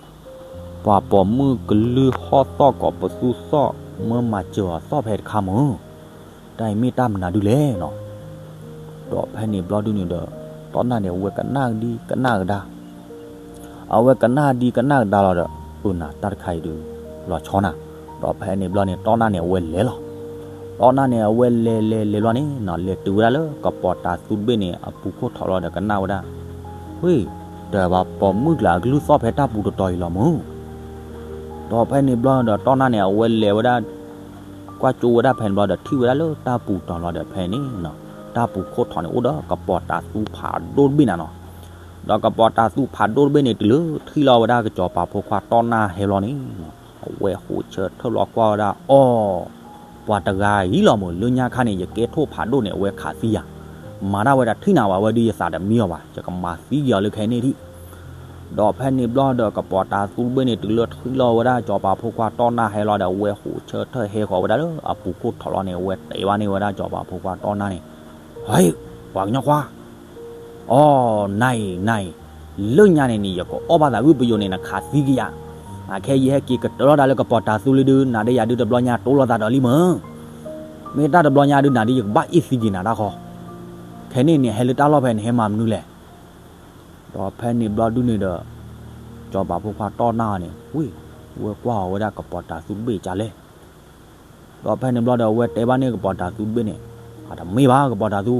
ပှၤပိာ်မုၣ်ကလုၢ်ဟီၣ်သီၣ်ကိးပသူသီၣ် မၢမၤစၢၤအီၤသီၣ်ဖဲတခါမုၢ်, တၢ်အံၤမ့ၢ်တၢ်မနုၤဒုလဲၣ်နီၤ. ဒီးဖဲန့ၣ်ဘျီဒုန့ၣ်ဒီး တီၢ်နၢ်န့ၣ် အဝဲကနၣ်ဒံကနၣ်ကဒါ, အဝဲကနၣ်ဒံကနၣ်ကဒါလီၤဒီး အၢနၤ တၢ်တခါအံၤဒုး လီၤဆီနၤ. ဒီးဖဲန့ၣ်ဘျီန့ၣ် တီၢ်နၢ်န့ၣ် အဝဲလဲၤလီၤ. တီၢ်နၢ်န့ၣ် အဝဲလဲၤလဲၤလဲၤလီၤန့ၣ်နီၤ လဲၤတုၤဝဲဒၣ်လၢကပီၤတၤသူတဘ့ၣ်န့ၣ် အပူၤခိၣ်ထိးလီၤဒီးကနၣ်ဝဲဒၣ်, ဝ့ၢ်, တၢ်ဘၣ်ပိာ်မုၣ်ကျါအကလုၢ်သီၣ်ဖဲတၢ်ပူၤတတီၤအံၤလီၤမုၢ်. ဒီးဖဲန့ၣ်ဘျီဒီး တီၢ်နၢ်န့ၣ် အဝဲလဲၤဝဲဒၣ် ကွၢ်ကၠိဝဲဒၣ်ဖဲန့ၣ်ဘျီဒီး ထံၣ်ဝဲဒၣ်လၢတၢ်ပူၤတီၤလီၤဒီးဖဲန့ၣ်နီၤ တၢ်ပူၤခိၣ်ထိးန့ၣ်အိၣ်ဒီးကပီၤတၤသူဖးဒိၣ်တဘ့ၣ်နၤနီၤ. ဒီးကပီၤတၤသူဖးဒိၣ်တဘ့ၣ်န့ၣ် တုၤလၢထံၣ်လီၤဝဲဒၣ်ကစီၤပၤဖိခွါတီၢ်နၢ်ဟဲလီၤန့ၣ်နီၤ အဝဲဟိးဆၢထၢၣ်လီၤကွၢ်ဝဲဒၣ် အီၣ် ပှၤတဂၤအံၤလီၤမုၢ် လၢညါခါန့ၣ် ယကဲထိၣ်ဖးဒိၣ်န့ၣ် အဝဲခးသံယၤ, မၤတၢ်ဝဲဒၣ်ထံၣ်နၤဝဲ အဝဲဒုးယသးတမံအီၤဘၣ် ယကမၤသံက့ၤအီၤလၢခဲန့ၣ်ဒံး. ဒီးဖဲန့ၣ်ဘျီဒီး ကပီၤတၤသူတဘ့ၣ်န့ၣ် တုၤလၢထံၣ်လီၤဝဲဒၣ်စီၤပၤဖိခွါတီၢ်နၢ်ဟဲလီၤဒီး အဝဲဟိးဆၢထၢၣ်ဟဲဃီၤဝဲဒၣ်လၢအပူၤခိၣ်ထိးလီၤန့ၣ် အဝဲတဲဘၣ်န့ၢ်ဝဲဒၣ်စီၤပၤဖိခွါတီၢ်နၢ်န့ၣ်, ဟဲ, ပှၤကညီခွါ အီၣ် နၤအံၤ နၤအံၤ, လၢညါန့ၣ်န့ၣ် ယကအီၣ်ဘၣ်သးဂုၢ်ပယိၤန့ၣ် နခးသံက့ၤယၤ, နၤခဲအံၤယဟဲက့ၤကတၢၢ်လီၤတၢ်လၢကပီၤတၤသူလံဒုး နၤဒီးယၤဒုးတဘျီညါတိၢ်လိာ်သးဒီးလံမၢ်, မ့ၢ်တၢ်တဘျီညါဒုး နၤဒုးယကဘၣ်အ့ၣ်သံက့ၤနၤတၢ်ဃီ, ခဲန့ၣ်န့ၣ် ဟဲလၢတၢ်လီၢ်ဖဲန့ၣ်ဟဲမၤမနုၤလဲၣ်. ဒီးဖဲန့ၣ်ဘျီဒုန့ၣ်ဒီး စီၤပၤဖိခွါတီၢ်နၢ်န့ၣ် ဝ့ၢ်, ဝဲကွၢ်အီၤဝဲဒၣ်ကပီၤတၤသူတဘ့ၣ်ကလဲၣ်. ဒီးဖဲန့ၣ်ဘျီဒီး အဝဲတဲဘၣ်န့ၢ်ကပီၤတၤသူတဘ့ၣ်န့ၣ်, အတမ့ၢ်ဘၣ်ကပီၤတၤသူ,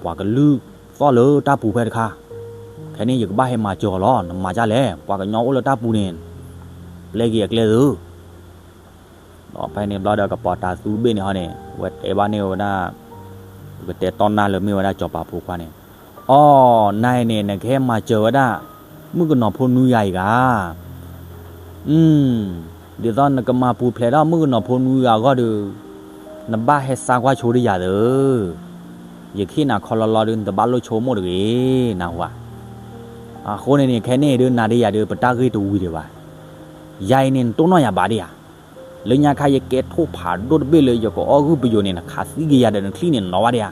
ပှၤကလုၢ်သီၣ်လၢတၢ်ပူၤဖဲတခါ, ခဲန့ၣ်ယကဘၣ်ဟဲမၤစၢၤအီၤလီၤ, နမၤဒ်လဲၣ်, ပှၤကညီအိၣ်လၢတၢ်ပူၤန့ၣ်, ပျဲက့ၤအကျဲသု ဒီးဖဲန့ၣ်ဘျီဒီး ကပီၤတၤသူတဘ့ၣ်န့ၣ်ဟီန့ၣ် အဝဲတဲဘၣ်န့ၢ်ဝဲဒၣ် ပကတဲတီၢ်နၢ်လၢမ့ၢ်ဝဲဒၣ်စီၤပၤဖိခွါန့ၣ်, အီ, နၤအံၤန့ၣ် နကဟဲမၤစၢၤဝဲဒၣ် မုၣ်ကနီၤဖိနွံဂၤအံၤဂၤ, ဒ်သိးနကမၤပူၤဖျဲးထီၣ်မုၣ်ကနီၤဖိနွံဂၤအဂီၢ်ဒီး နဘၣ်ဟဲဆါကွၢ်ဆိဒ်ယၤသု, ယခ့ၣ်နၤခီလီလီဒုး နတဘၣ်လိၣ်ဆိကမိၣ်တဂ့ၤ, နၢ်ဟူဧါ. အဃိန့ၣ်န့ၣ် ခဲန့ၣ်ဒုး နၤဒီးယၤဒုး ပတၢ်ဂ့ၢ်တဝံၤဒံးဘၣ်. ယၤအံၤန့ၣ် နတိၢ်နီၣ်ယၤဘၣ်ဒံးဧါ. လၢညါခါယကဲထိၣ်ဖးဒိၣ်တဘ့ၣ်လၢယကအီၣ်ဂုၢ်ပယိၤန့ၣ် နခးသံက့ၤယၤဒီးနချံၣ်န့ၣ်နီၤဘၣ်ဒံးဧါ.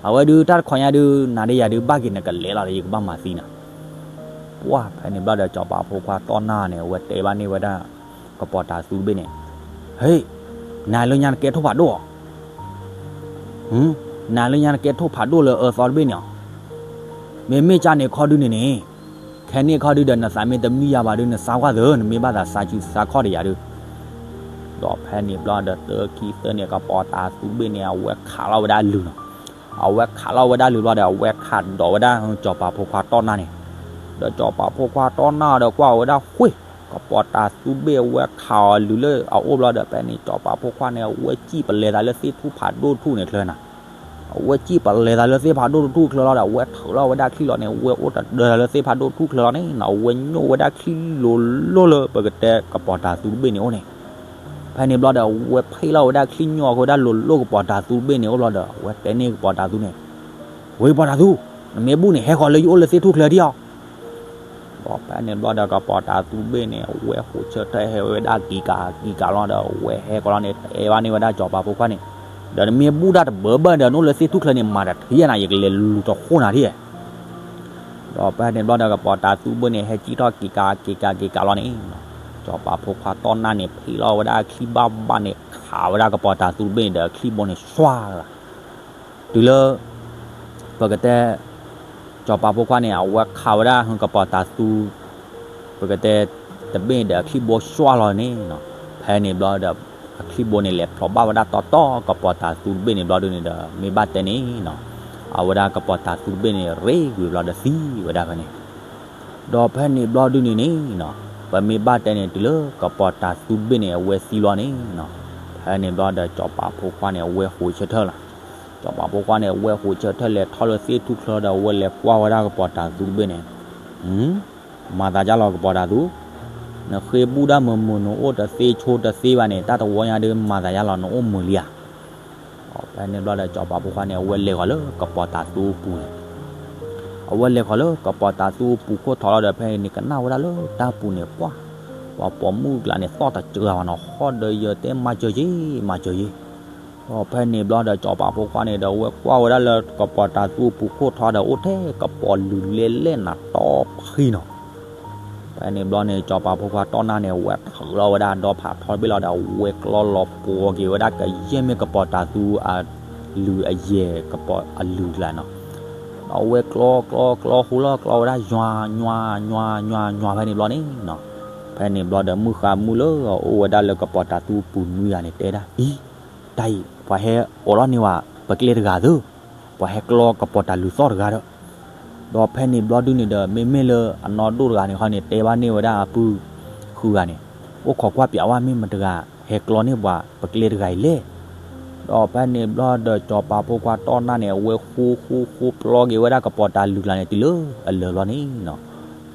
အဝဲဒုးတၢ်တခီညါဒုး နၤဒီးယၤဒုး ဘၣ်က့ၤနကလဲၤလီၤဒီး ယကဘၣ်မၤသံနၤ. ပှၢ်ဖဲန့ၣ်ဘျီဒီး စီၤပၤဖိခွါတီၢ်နၢ်န့ၣ် အဝဲတဲဘၣ်န့ၢ်ဝဲဒၣ် ကပီၤတၤသူတဘ့ၣ်န့ၣ်, ဟ့ၣ်, နၤလၢညါနကဲထိၣ်ဖးဒိၣ်ဧါ. နၤလၢညါနကဲထိၣ်ဖးဒိၣ်လၢအၢသီတဘ့ၣ်န့ၣ်ဧါ. မ့မ့ၢ်ကၢ်န့ၣ်ခီဒုန့ၣ်န့ၣ်, ခဲန့ၣ်ခီဒုဒီး နသးမ့ၢ်တမံယၤဘၣ်ဒုး နစါကွၢ်သၢ, နမ့ၢ်ဘၣ်သးစါစုစါခီၣ်ဒီးယၤဒုး. ဒီးဖဲန့ၣ်ဘျီဒီး တၢခံသၢန့ၣ် ကပီၤတၤသူတဘ့ၣ်န့ၣ် အဝဲခးလီၤဝဲဒၣ်အလုၢ်လီၤ. အဝဲခးလီၤဝဲဒၣ်အလုၢ်ဘျီဒီး အဝဲခးဒိးဝဲဒၣ်စီၤပၤဖိခွါတီၢ်နၢ်န့ၣ်, ဒီးစီၤပၤဖိခွါတီၢ်နၢ်ဒီးကွၢ်ဝဲဒၣ်ဃ့ၢ်, ကပီၤတၤသူတဘ့ၣ်အဝဲခးအီၤလုၢ်လၢအအိၣ်ဘျီဒီး ဖဲန့ၣ် စီၤပၤဖိခွါန့ၣ် အဝဲစံၣ်ပလဲၤသးလၢသ့ၣ်ထူၣ်ဖးဒိၣ်ထူၣ်န့ၣ်ချၢနၤ အဝဲစံၣ်ပလဲၤသးလၢသ့ၣ်ဖးဒိၣ်တထူၣ်ချၢလီၤဒီး အဝဲထုးလီၤဝဲဒၣ်ချံၣ်လီၤန့ၣ် အဝဲအိၣ်တဒၢသးလၢသ့ၣ်ဖးဒိၣ်ထူၣ်ချၢလီၤန့ၣ်နီၤ, အဝဲညိၣ်ဝဲဒၣ်ချံၣ်လိၤလိၤလၢပကတဲကပီၤတၤသူတဘ့ၣ်န့ၣ်အိၣ်န့ၣ်. ဖဲန့ၣ်ဘျီဒီး အဝဲဖ့ၣ်လီၤဝဲဒၣ်ချံၣ်ညိၣ်အဃိဝဲဒၣ်လိၤလိၤကပီၤတၤသူတဘ့ၣ်န့ၣ်အိၣ်ဘျီဒီး အဝဲတဲန့ၢ်ကပီၤတၤသူန့ၣ်, ဝ့ၢ်ပီၤတၤသူ, နမ့ၢ်ဘူၣ်န့ၣ် ဟဲဃီၤလၢယအိၣ်လၢသ့ၣ်ထူၣ်ချၢဒံးအီၤ ဒီးဖဲန့ၣ်ဘျီဒီး ကပီၤတၤသူတဘ့ၣ်န့ၣ် အဝဲဃိးဆၢထၢၣ်ဟဲဝဲဒၣ်ကံကၤကံကၤလီၤဒီး အဝဲဟဲကီးလီၤန့ၣ် တဲဘၣ်န့ၢ်ဝဲဒၣ်စီၤပၤဖိခွါန့ၣ်, ဒီးနမ့ၢ်ဘူၣ်တၢ်တဘၢဘၢဒီး နအိၣ်လၢသ့ၣ်ထူၣ်ချၢန့ၣ် မၤတထံၣ်နၤ ယကလဲၤလူၤတဃိၣ်နၤဒ် ဒီးဖဲန့ၣ်ဘျီဒီး ကပီၤတၤသူတဘ့ၣ်န့ၣ် ဟဲစံၣ်ထီၣ်ကံကၤကံကၤကံကၤလီၤန့ၣ်, စီၤပၤဖိခွါတီၢ်နၢ်န့ၣ် ဖ့ၣ်လီၤဝဲဒၣ်အချံၣ်ဘၣ်ဘၣ်န့ၣ် ခးဝဲဒၣ်ကပီၤတၤသူတဘ့ၣ်န့ၣ်ဒီး အချံၣ်ဘိန့ၣ် စွၢ်လီၤ တုၤလၢ ပကတဲ စီၤပၤဖိခွါန့ၣ် အဝဲခးဝဲဒၣ်ကပီၤတၤသူ ပကတဲ တဘ့ၣ်ဒီးအချံၣ်ဘိစွၢ်လီၤန့ၣ်နီၤ, ဖဲန့ၣ်ဘျီဒီး အချံၣ်ဘိန့ၣ် လဲၤဖျိးဘၣ်ဝဲဒၣ်တီတီကပီၤတၤသူတဘ့ၣ်န့ၣ်ဘျီဒုန့ၣ်ဒီး မ့ၢ်ဘၣ်တဲန့ၣ်နီၤ, အဝဲဒၣ်ကပီၤတၤသူတဘ့ၣ်န့ၣ် ရ့ကွံာ်ဘျီဒီးသံဝဲဒၣ်ဖဲန့ၣ် ဒီးဖဲန့ၣ်ဘျီဒုန့ၣ်န့ၣ်နီၤ, ပမ့ၢ်ဘၣ်တဲန့ၣ် တုၤလၢကပီၤတၤသူတဘ့ၣ်န့ၣ် အဝဲသံလီၤန့ၣ်နီၤ, ဖဲန့ၣ်ဘျီဒီး စီၤပၤဖိခွါန့ၣ် အဝဲဃိးဆၢထၢၣ်လီၤ. စီၤပၤဖိခွါန့ၣ် အဝဲဃိးဆၢထၢၣ်လဲၤထီၣ်လၢသ့ၣ်ထူၣ်ချၢဒီး အဝဲလဲၤကွၢ်ဝဲဒၣ်ကပီၤတၤသူတဘ့ၣ်န့ၣ်, မၤသးဒ်လဲၣ်ကပီၤတၤသူ, နဃ့ဘူၣ်ဒၣ်မုာ်မုာ် နအိၣ်တသ့ဆိတသ့ဘၣ်န့ၣ် တၢ်တဝီညါဒုး မၤသးဒ်လဲၣ် နအိၣ်မုာ်လံဧါ. ဖဲန့ၣ်ဘျီဒီး စီၤပၤဖိခွါန့ၣ် အဝဲလဲၤဃီၤလၢကပီၤတၤသူပူၤန့ၣ်, အဝဲလဲၤဃီၤလၢကပီၤတၤသူပူၤခိၣ်ထီၣ်လီၤဒီး ဖဲန့ၣ် ကနၣ်ဝဲဒၣ်လၢတၢ်ပူၤန့ၣ် ပှၢ်, ပှၤပိာ်မုၣ်ကျါန့ၣ် သီၣ်တစှၤဘၣ်နီၤ, ဟီၣ်ဒီးယတဲ မၤစၢၤယ့, မၤစၢၤယ့. ဒီးဖဲန့ၣ်ဘျီဒီး စီၤပၤဖိခွါန့ၣ်ဒီး အဝဲကွၢ်ဝဲဒၣ်လၢကပီၤတၤသူပူၤခိၣ်ထီၣ်ဒီး အိၣ်ထဲကပီၤလုာ်လဲလဲၣ်နၤတီဖှံနီၤ ဖဲန့ၣ်ဘျီန့ၣ် စီၤပၤဖိခွါတီၢ်နၢ်န့ၣ် အဝဲထုးလီၤဝဲဒၣ်ဒီဖးထီတဘ့ၣ်လီၤဒီး အဝဲကျီလီၤပှီၤက့ၤဝဲဒၣ်ကယဲၢ်မ့ၢ်ကပီၤတၤသူအလုၢ်အယဲၢ် ကပီၤအလုၢ်ကျါနီၤ. အဝဲကျီကျီကျီ ဟူလီၤကျီဝဲဒၣ် ယွၤ ယွၤ ယွၤ ယွၤ ဖဲန့ၣ်ဘျီန့ၣ်နီၤ. ဖဲန့ၣ်ဘျီဒီး မုၣ်ဃါမုၣ်လၢအအိၣ်ဝဲဒၣ်လၢကပီၤတၤသူပူၤနွံဂၤန့ၣ် တဲဒၣ် အံၤ တၢ်အံၤ ပှၤဟဲအိးလီၤန့ၢ်ဝဲ ပကျဲတဂၤသု, ပှၤဟဲကျီကပီၤတၤလုၢ်သီၣ်တဂၤဒီး ဒီးဖဲန့ၣ်ဘျီဒုန့ၣ်ဒီး မ့မ့ၢ်လၢအနီၢ်ဒိၣ်တဂၤန့ၣ်ခီန့ၣ် တဲဘၣ်န့ၢ်ဝဲဒၣ်အပုၢ်ဃုဂၤန့ၣ်, အိၣ်ခိးကွၢ်ပၠးဝဲ မ့ၢ်မတၤတဂၤ ဟဲကျီန့ၢ်ပှၤပကျဲတဂၤအံၤလဲၣ်. ဒီးဖဲန့ၣ်ဘျီဒီး စီၤပၤဖိခွါတီၢ်နၢ်န့ၣ် အဝဲဃူဃူဃူပျီက့ၤဝဲဒၣ်ကပီၤတၤလုၢ်ကျါန့ၣ် တုၤလၢအလၢာ်ဘျီန့ၣ်နီၤ,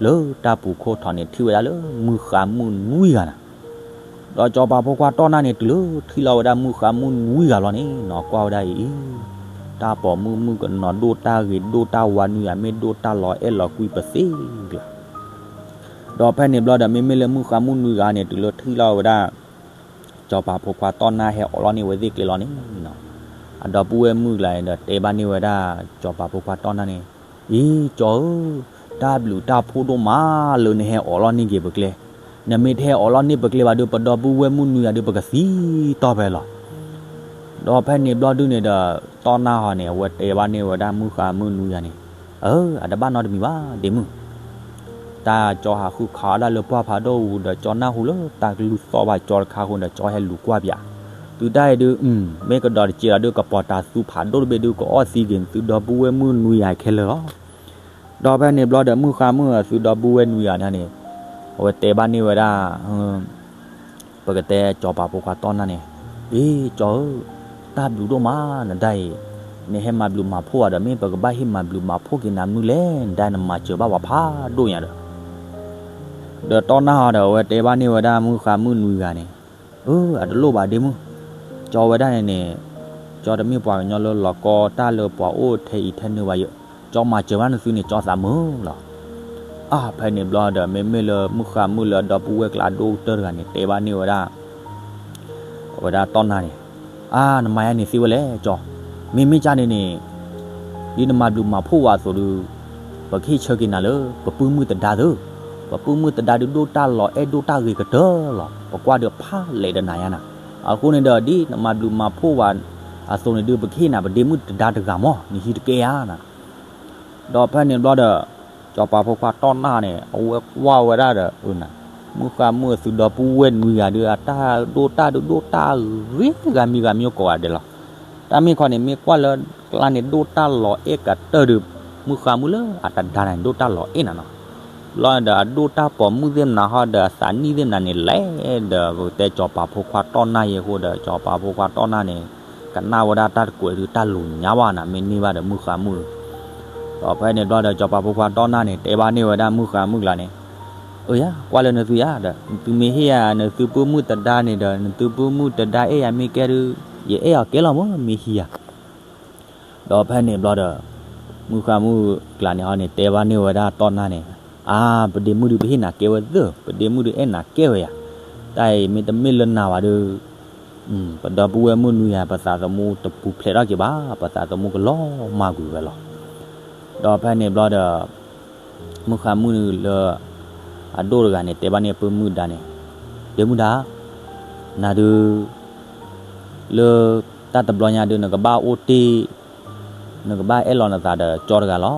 လၢတၢ်ပူၤခိၣ်ထီၣ်န့ၣ် ထံၣ်ဝဲဒၣ်လၢမုၣ်ဃါမုၣ်နွံဂၤနီၤ. ဒီးစီၤပၤဖိခွါတီၢ်နၢ်န့ၣ် တုၤလၢထံၣ်လီၤဝဲဒၣ်မုၣ်ဃါမုၣ်နွံဂၤလီၤန့ၣ်နီၤ, ကွၢ်ဝဲဒၣ်အံၤ, တၢ်ပိာ်မုၣ်မုၣ်ကနီၤဒိၣ်တၢ်ဂ့ၤဒိၣ်တၢ်ဝါနွံဂၤ မ့ၢ်ဒိၣ်တၢ်လီၤအဲၣ်လီၤကွံပသ့ကျါ. ဒီးဖဲန့ၣ်ဘျီဒီး မ့မ့ၢ်လၢမုၣ်ဃါမုၣ်နွံဂၤန့ၣ် တုၤလၢထံၣ်လီၤဝဲဒၣ် စီၤပၤဖိခွါတီၢ်နၢ်ဟဲအိးလီၤန့ၢ်ဝဲသ့ၣ်ကျဲလီၤန့ၣ်နီၤ, အဒီပုၢ်ဝဲၢ်မုၣ်ကျါန့ၣ်ဒီး တဲဘၣ်န့ၢ်ဝဲဒၣ် စီၤပၤဖိခွါတီၢ်နၢ်န့ၣ်, အံၤ ကၠီဧၢ, တၢ်ဘျုးတၢ်ဖှိၣ်ဒိၣ်မးလၢနဟဲအိးလီၤန့ၢ်က့ၤပကျဲ, နမ့ၢ်တဟဲအိးလီၤန့ၢ်ပကျဲဘၣ်ဒီး ပဒီပုၢ်ဝဲၢ်မုၣ်နွံဂၤဒီး ပကသံတီၢ်ဖဲလီၤ. ဒီးဖဲန့ၣ်ဘျီဒုန့ၣ်ဒီး တီၢ်နၢ်ဟီန့ၣ် အဝဲတဲဘၣ်န့ၢ်ဝဲဒၣ်မုၣ်ဃါမုၣ်နွံဂၤန့ၣ်, အၢ အတဘၣ်နီတမံၤဘၣ် ဒ့မုၣ်, တၢ်ကၠီဟးဃုခးအီၣ်ဒၣ်လၢပှၢ်ဖးဒိၣ်ပူၤဒီး ကၠီနၢ်ဟူလၢတၢ်ကလုၢ်သီၣ်ဘၣ်ကၠီတခါအဃိဒီး ကၠီဟဲလူၤကွၢ်ပၠး, သုတၢ်အံၤဒု မ့ၢ်ကဒီးတစဲးလီၤဒု ကပီၤတၤသူဖးဒိၣ်တဘ့ၣ်ဒု ကအီၣ်သံက့ၤသုဒီပုၢ်ဝဲၢ်မုၣ်နွံဂၤခဲလၢာ်လီၤ. ဒီးဖဲန့ၣ်ဘျီဒီး မုၣ်ဃါမုၣ်အသုဒီပုၢ်ဝဲၢ်နွံဂၤန့ၣ်, အဝဲတဲဘၣ်န့ၢ်ဝဲဒၣ် ပကတဲကၠီၤပၤဖိခွါတီၢ်နၢ်န့ၣ်, အ့ ကၠီဧၢ, တၢ်ဘျုးဒိၣ်မး နဒၣ်အံၤ, နဟဲမၤဘျုးမၤဖှိၣ်ဝဲဒီး မ့ၢ်ပကဘၣ်ဟ့ၣ်မၤဘျုးမၤဖှိၣ်က့ၤနၤမနုၤလဲၣ်, နဒၣ်နမၤစၢၤဘၣ်ပှၤဖးဒိၣ်ညါဒီး, ဒီးတီၢ်နၢ်ဟီဒီး အဝဲတဲဘၣ်န့ၢ်ဝဲဒၣ်မုၣ်ဃါမုၣ်နွံဂၤန့ၣ်, အၢ အတလိၣ်ဘၣ်ဒ့မုၣ်, ကၠီဝဲဒၣ်န့ၣ်န့ၣ်, ကၠီတမ့ၢ်ပှၤကညီလၢလီၤကီတၢ်လၢပှၤအိၣ်ထဲအံၤထဲနုာ်ဘၣ်ယဲ, ကၠီမၤစၢၤဘၣ်နသုန့ၣ် ကၠီသးမုာ်လီၤ. အါ ဖဲန့ၣ်ဘျီဒီး မ့မ့ၢ်လၢမုၣ်ဃါမုၣ်လၢအဒီပုၢ်ဝဲၢ်ကျါအဒိၣ်ကတၢၢ်တဂၤန့ၣ် တဲဘၣ်န့ၢ်ဝဲဒၣ် အဝဲဒၣ်တီၢ်နၢ်န့ၣ်, အါ နမၤယါန့ၣ်သ့ဝဲလဲၣ် ကၠီ, မ့မ့ၢ်ကၢ်န့ၣ်န့ၣ်, ဒ်နမၤဘျုးမၤဖှိၣ်ဝဲအသိးဒီး, ပကဟ့ၣ်ဆၢက့ၤနၤလၢ ပပုၢ်မုၣ်သဒါသု, ပပုၢ်မုၣ်သဒါဒုဒိၣ်တၢ်လီၤအဲၣ်ဒိၣ်တၢ်ဂ့ၤကတၢၢ်လီၤ. ပကွၢ်ဒီးဖးလဲးဒီးနၤယါနၤ, အဃိန့ၣ်ဒီး ဒ်နမၤဘျုးမၤဖှိၣ်ဝဲအသိးန့ၣ်ဒု ပကဟ့ၣ်နၤပဒ့မုၣ်သဒါတဂၤမး, နဟံးတကဲယါနၤ ဒီးဖဲန့ၣ်ဘျီဒီး စီၤပၤဖိခွါတီၢ်နၢ်န့ၣ် အဝဲကွၢ်ဝဲဒၣ်ဒီး မုၣ်ဃါမုၣ်အသုဒီပုၢ်ဝဲၢ်နွံဂၤဒီး အတၢ်ဒိၣ်တၢ်ဒုဒိၣ်တၢ်ဂ့ၤဂၤမံၤဂၤမံၤကိးဂၤဒဲးလီၤ. တၢ်မ့ၢ်ခီန့ၣ် မ့ၢ်ကွၢ်လၢကျါန့ၣ် ဒိၣ်တၢ်လီၤအဲၣ်ကတၢၢ်ဒီး မုၣ်ဃါမုၣ်လၢအသဒါန့ၣ် ဒိၣ်တၢ်လီၤအဲၣ်နၤနီၤ. ဘျီဒီးအဒိၣ်တၢ်ပိာ်မုၣ်သ့ၣ်မနၤဟီဒီး အသးနံၣ်သ့ၣ်မနၤန့ၣ် လဲၤဒီးပကတဲစီၤပၤဖိခွါတီၢ်နၢ်ယဲအဃိဒီး စီၤပၤဖိခွါတီၢ်နၢ်န့ၣ် ကနၣ်ဝဲဒၣ်တၢ်တကွဲးဒုးတၢ်လိၤညါဘၣ်နၤ မ့ၢ်န့ၢ်ဘၣ်ဒီးမုၣ်ဃါမုၣ် ဒီးဖဲန့ၣ်ဘျီဒီး စီၤပၤဖိခွါတီၢ်နၢ်န့ၣ် တဲဘၣ်န့ၢ်ဝဲဒၣ်မုၣ်ဃါမုၣ်ကျါန့ၣ်, အၢယၤ ကွၢ်လၢနသုယၤဒီး နသုမ့ၢ်ဟ့ၣ်ယၤ နသုပုၢ်မုၣ်သဒါန့ၣ်ဒီး နသုပုၢ်မုၣ်သဒါအဲၣ်ယၤမ့ၢ်ကဲဒုး ယအဲၣ်အီၤကဲလီၤမ့ၢ်မ့ၢ်ဟံးယၤ ဒီးဖဲန့ၣ်ဘျီဒီး မုၣ်ဃါမုၣ်ကျါန့ၣ်ဟီန့ၣ် တဲဘၣ်န့ၢ်ဝဲဒၣ်တီၢ်နၢ်န့ၣ်, အါ ပဒ့မုၣ်ဒုးပဟ့ၣ်နၤကဲဝဲသ့, ပဒ့မုၣ်ဒုးအဲၣ်နၤကဲဝဲယၤ, တၢ်အံၤမ့တမ့ၢ်လၢနၤဘၣ်ဒီး ပဒီပုၢ်ဝဲၢ်မုၣ်နွံယၤ ပသးသမူတပူၤဖျဲးထီၣ်က့ၤဘၣ်, ပသးသမူကလီၤမၢ်ကွံာ်ဝဲလီၤ. ဒီးဖဲန့ၣ်ဘျီဒီး မုၣ်ဃါမုၣ်လၢ အဒိၣ်တဂၤန့ၣ် တဲဘၣ်န့ၢ်ပုၢ်မုၣ်သဒါန့ၣ်, ဒ့မုၣ်သဒါ, နၤဒုး လၢတၢ်တဘျီညါဒုး နကဘၣ်အိၣ်တ့ၢ် နကဘၣ်အဲၣ်လီၤနသးဒီးကၠီတဂၤလီၤ.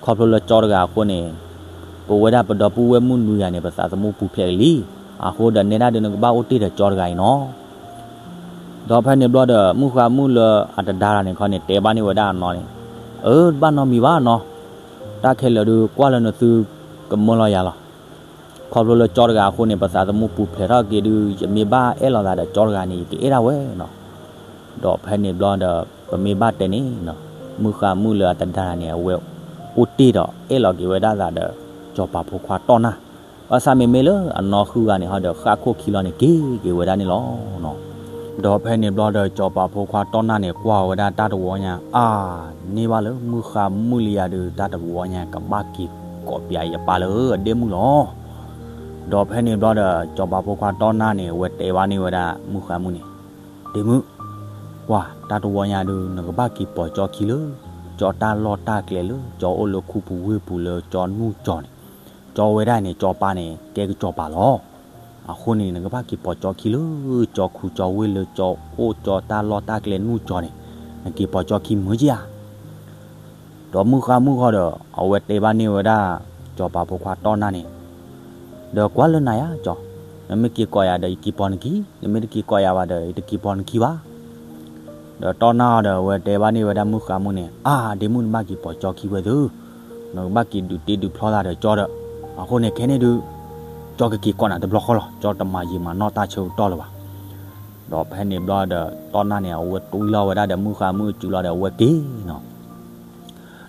ခီဖျိလၢကၠီတဂၤအဃိန့ၣ် ပဝဲဒၣ်ပဒီပုၢ်ဝဲၢ်မုၣ်နွံဂၤန့ၣ် ပသးသမူပူၤဖျဲးလံ. အဃိဒီးနဲဒၣ်ဒုး နကဘၣ်အိၣ်တ့ၢ်ဒီးကၠီတဂၤအံၤနီၤ. ဒီးဖဲန့ၣ်ဘျီဒီး မုၣ်ဃါမုၣ်လၢအသဒါတဂၤန့ၣ်ခီန့ၣ် တဲဘၣ်န့ၢ်ဝဲဒၣ်အနီၢ်န့ၣ်, အၢ တဘၣ်နီတမံၤဘၣ်နီၤ, တၢ်ခဲလၢာ်ဒုး ကွၢ်လၢနသုကမၢလီၤယၤလီၤ. ခီဖျိလၢကၠီတဂၤအဃိန့ၣ် ပသးသမူပူၤဖျဲးထီၣ်က့ၤဒုး ယမ့ၢ်ဘၣ်အဲၣ်လီၤသးဒီးကၠီတဂၤန့ၣ် ယကအဲၣ်ဒၣ်ဝဲနီၤ. ဒီးဖဲန့ၣ်ဘျီဒီး ပမ့ၢ်ဘၣ်တဲန့ၣ်နီၤ, မုၣ်ဃါမုၣ်လၢအသဒါန့ၣ် အဝဲအိၣ်တ့ၢ်ဒီးအဲၣ်လီၤက့ၤဝဲဒၣ်သးဒီး စီၤပၤဖိခွါတီၢ်နၢ်, ဘၣ်ဆၣ်မ့မ့ၢ်လၢအနီၢ်ဃုဂၤန့ၣ်ဟီဒီး ဃၣ်ခိၣ်ခံလီၤန့ၣ် က့ၤက့ၤဝဲဒၣ်န့ၣ်လီၤ. ဒီးဖဲန့ၣ်ဘျီဒီး စီၤပၤဖိခွါတီၢ်နၢ်န့ၣ် ကွၢ်ဝဲဒၣ်တၢ်တဝီညါ အါ န့ၢ်ဘၣ်လၢမုၣ်ဃါမုၣ်လံယၤဒုး တၢ်တဝီညါ ကဘၣ်က့ၤကိးပၠးယပၢ်လၢအဒ့မုၣ်လီၤ. ဒီးဖဲန့ၣ်ဘျီဒီး စီၤပၤဖိခွါတီၢ်နၢ်န့ၣ် အဝဲတဲဘၣ်န့ၢ်ဝဲဒၣ်မုၣ်ဃါမုၣ်န့ၣ်, ဒ့မုၣ်, ကွၢ် တၢ်တဝီညါဒုး နကဘၣ်က့ၤပိာ်ကၠီခံလၢ ကၠီတၢ်လီၢ်တၢ်ကျဲလၢ ကၠီအိၣ်လၢခူပူၤဝ့ၢ်ပူၤလၢကၠီနူၢ်ကၠီန့ၣ်, ကၠီဝဲဒၣ်န့ၣ် ကၠီပၢ်န့ၣ် ကဲကစီၤပၤလီၤ. အဃိန့ၣ် နကဘၣ်က့ၤပိာ်ကၠီခံလၢ ကၠီခူကၠီဝ့ၢ်လၢကၠီအိၣ်ကၠီတၢ်လီၢ်တၢ်ကျဲနူၢ်ကၠီန့ၣ်, နက့ၤပိာ်ကၠီခံမုာ်က့ဧါ. ဒီးမုၢ်ဃါမုၣ်ဃီဒီး အဝဲတဲဘၣ်န့ၢ်ဝဲဒၣ် စီၤပၤဖိခွါတီၢ်နၢ်န့ၣ်, ဒီးကွၢ်လၢနၤယါကၠီ, နမ့ၢ်က့ၤကိးယၤဒီး ယက့ၤပိာ်နခံ, နမ့ၢ်တက့ၤကိးယၤဘၣ်ဒီး ယတက့ၤပိာ်နခံဘၣ်. ဒီးတီၢ်နၢ်ဒီး အဝဲတဲဘၣ်န့ၢ်ဝဲဒၣ်မုၣ်ဃါမုၣ်န့ၣ်, အါ ဒ့မုၣ် နဘၣ်က့ၤပိာ်ကၠီခံဝဲသု, နကဘၣ်က့ၤဒုးတ့ဒုးဖျီသးဒီးကၠီဒီး, အဃိန့ၣ် ခဲန့ၣ်ဒုး ကၠီကက့ၤကိးနၤတဘျီဃီလီၤ, ကၠီတမၤယံာ်မၤနီၢ်တၢ်ဆၢကတီၢ်လၢၤဘၣ်. ဒီးဖဲန့ၣ်ဘျီဒီး တီၢ်နၢ်န့ၣ် အဝဲတွံၢ်လီၤဝဲဒၣ်ဒီးမုၣ်ဃါမုၣ်စုလီၤဒီး အဝဲက့ၤနီၤ.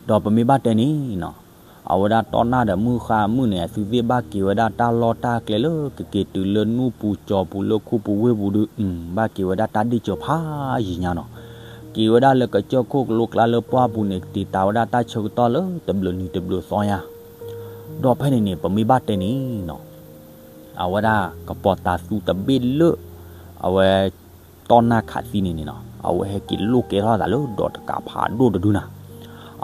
ဒီးပမ့ၢ်ဘၣ်တဲန့ၣ်နီၤ, အဝဲဒၣ်တီၢ်နၢ်ဒီးမုၣ်ဃါမုၣ်န့ၣ် အသုသ့ၣ်ဘၣ်က့ၤဝဲဒၣ်တၢ်လီၢ်တၢ်ကျဲလၢ ကက့ၤတုၤလၢနူၢ်ပူၤကၠီပူၤလၢခူပူၤဝ့ၢ်ပူၤဒုး ဘၣ်က့ၤဝဲဒၣ်တၢ်ဒ့ၣ်စၢၤဖးယံာ်ညါနီၤ. က့ၤဝဲဒၣ်လၢကစၢၢ်ခိၣ်ကလိကျါလၢပှၢ်ပူၤန့ၣ် တံာ်တာ်ဝဲဒၣ်တၢ်ဆၢကတီၢ်လၢတဘျုးနံၤတဘျုးသီညါ. ဒီးဖဲန့ၣ်န့ၣ် ပမ့ၢ်ဘၣ်တဲန့ၣ်နီၤ, အဝဲဒၣ်ကပီၤတၤသူတဘ့ၣ်လၢ အဝဲ တီၢ်နၢ်ခးသံန့ၣ်န့ၣ်နီၤ, အဝဲဟဲက့ၤလိၣ်ကဲထီၣ်သးလၢဒီးတကးဖးဒိၣ်တဒုနၤ.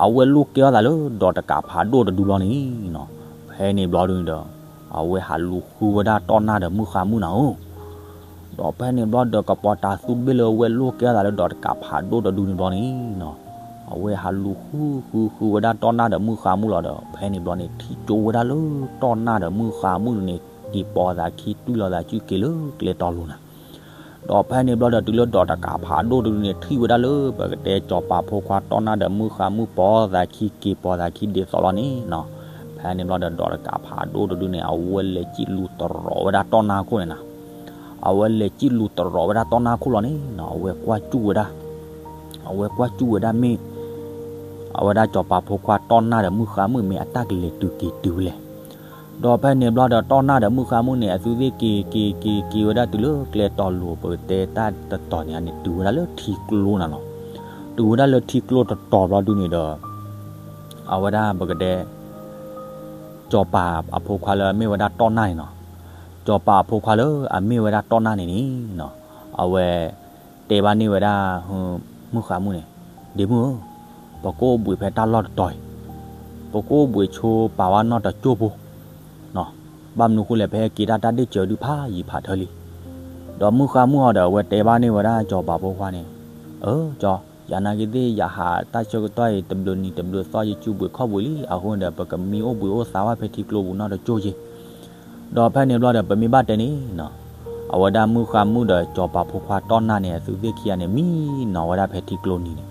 အဝဲလိၣ်ကဲထီၣ်သးလၢဒီးတကးဖးဒိၣ်တဒုလီၤန့ၣ်နီၤ. ဖဲန့ၣ်ဘျီဒုန့ၣ်ဒီး အဝဲဟးလူၤဃုဝဲဒၣ်တီၢ်နၢ်ဒီးမုၣ်ဃါမုၣ်နၤဧၢ. ဒီးဖဲန့ၣ်ဘျီဒီး ကပီၤတၤသူတဘ့ၣ်လၢအဝဲလိၣ်ကဲထီၣ်သးလၢဒီးတကးဖးဒိၣ်တဒုန့ၣ်ဘျီန့ၣ်နီၤ, အဝဲဟးလူၤဃုဃုဃုဝဲဒၣ်တီၢ်နၢ်ဒီးမုၣ်ဃါမုၣ်လီၤဒီး ဖဲန့ၣ်ဘျီန့ၣ် ထံၣ်ကၠိဝဲဒၣ်လၢတီၢ်နၢ်ဒီးမုၣ်ဃါမုၣ်န့ၣ် က့ၤပိာ်သးခံ တွံၢ်လီၤသးစုက့ၤလၢကျဲတီလိၤနၤ. ဒီးဖဲန့ၣ်ဘျီဒီး တုၤလၢဒီးတကးဖးဒိၣ်တဒုန့ၣ် ထံၣ်ဝဲဒၣ်လၢပကတဲ စီၤပၤဖိခွါတီၢ်နၢ်ဒီးမုၣ်ဃါမုၣ် ပိာ်သးခံ က့ၤပိာ်သးခံဒ်သိးလီၤန့ၣ်နီၤ. ဖဲန့ၣ်ဘျီဒီး ဒီးတကးဖးဒိၣ်တဒုန့ၣ် အဝဲလဲၤစံၣ်လူၤတရီၤဝဲဒၣ်တီၢ်နၢ်ခိၣ်န့ၣ်နၤ. အဝဲလဲၤစံၣ်လူၤတရီၤဝဲဒၣ်တီၢ်နၢ်ခိၣ်လီၤန့ၣ်နီၤ, အဝဲကွၢ်စူၣ်ဝဲဒၣ် အဝဲကွၢ်စူၣ်ဝဲဒၣ်မ့ၢ် အဝဲဒၣ်စီၤပၤဖိခွါတီၢ်နၢ်ဒီးမုၣ်ဃါမုၣ် မ့ၢ်အတၢ်ကလဲၤတုၤက့ၤတုၤဖဲလဲၣ်. ဒီးဖဲန့ၣ်ဘျီဒီး တီၢ်နၢ်ဒီးမုၣ်ဃါမုၣ်န့ၣ် အသုသ့ၣ်က့ၤက့ၤက့ၤက့ၤဝဲဒၣ်တုၤလၢကျဲတီလိၤ ပကတဲတၢ်တတီၤန့ၣ်န့ၣ် တုၤဝဲဒၣ်လၢထံကျိနၤလီၤ. တုၤဝဲဒၣ်လၢထံကျိတတီၤဘျီဒုန့ၣ်ဒီး အဝဲဒၣ်ပကတဲ စီၤပၤအဖိခွါလၢအမ့ၢ်ဝဲဒၣ်တီၢ်နၢ်န့ၣ်နီၤ, စီၤပၤအဖိခွါလၢအမ့ၢ်ဝဲဒၣ်တီၢ်နၢ်န့ၣ်န့ၣ်နီၤ, အဝဲတဲဘၣ်န့ၢ်ဝဲဒၣ် မုၣ်ဃါမုၣ်န့ၣ်, ဒ့မုၣ်ဧၢ, ပကအိၣ်ဘှံးဖဲတၢ်လီၢ်တတီၤအံၤ, ပကအိၣ်ဘှံးဆိပာ်ဝဲနီၢ်တကၠိၢ်ဖိ, ဘၣ်မနုၤဃိလဲၣ် ပဟဲက့ၤတၢ်တၢ်ဒ့ၣ်စၢၤဒုဖးယံၤဖးထၢလံ. ဒီးမုၣ်ဃါမုၣ်အီၤဒီး အဝဲတဲဘၣ်န့ၢ်ဝဲဒၣ်စီၤပၤဖိခွါန့ၣ်, အၢ ကၠီ, ယနာ်က့သ့ၣ် ယဟးတၢ်ဆၢကတီၢ်အံၤ တဘျုးနံၤတဘျုးသီ ယစုဘှံးခီၣ်ဘှံးလံ, အဃိန့ၣ်ဒီး ပကမံအိၣ်ဘှံးအိၣ်သါဝဲဖဲထံကျိပူၤနီၢ်တကၠိၢ်က့ၤ. ဒီးဖဲန့ၣ်ဘျီဒီး ပမ့ၢ်ဘၣ်တဲန့ၣ်နီၤ, အဝဲဒၣ်မုၣ်ဃါမုၣ်ဒီးစီၤပၤဖိခွါတီၢ်နၢ်န့ၣ် အသုသ့ၣ်ခံဂၤန့ၣ် မံနီၤဝဲဒၣ်ဖဲထံကျိနံၤန့ၣ်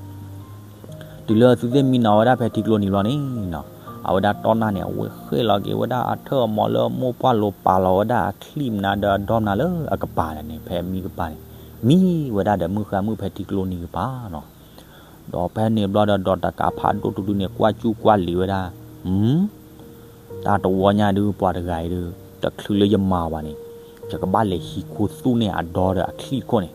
တုၤလၢအသုသ့ၣ်မံနီၤဝဲဒၣ်ဖဲထံကျိနံၤဘျီန့ၣ်နီၤ, အဝဲဒၣ်တီၢ်နၢ်န့ၣ် အဝဲဃ့ၢ်လီၤက့ၤဝဲဒၣ်အထၢၣ်အမီၤလၢအမိၢ်ပှၢ်လိၤ ပာ်လီၤဝဲဒၣ်အချံၣ်မနုၤဒီးအဒီမနုၤလၢအကပၤန့ၣ် ဖဲမံကပၤန့ၣ်, မံဝဲဒၣ်ဒီးမုၣ်ဃါမုၣ်ဖဲထံကျိနံၤကပၤနီၤ. ဒီးဖဲန့ၣ်ဘျီဒီး ဒီးတကးဖးဒိၣ်တဒုန့ၣ် ကွၢ်စူၣ်ကွၢ်လံၤဝဲဒၣ်, တၢ်တဝီညါဒုး ပှၤတဂၤအံၤဒုး တချုးလၢယမၤအီၤဘၣ်န့ၣ်, ယကဘၣ်လဲၤဟံးခူသူၣ်န့ၢ်အဒီဒီးအချံၣ်တခိၣ်န့ၣ်,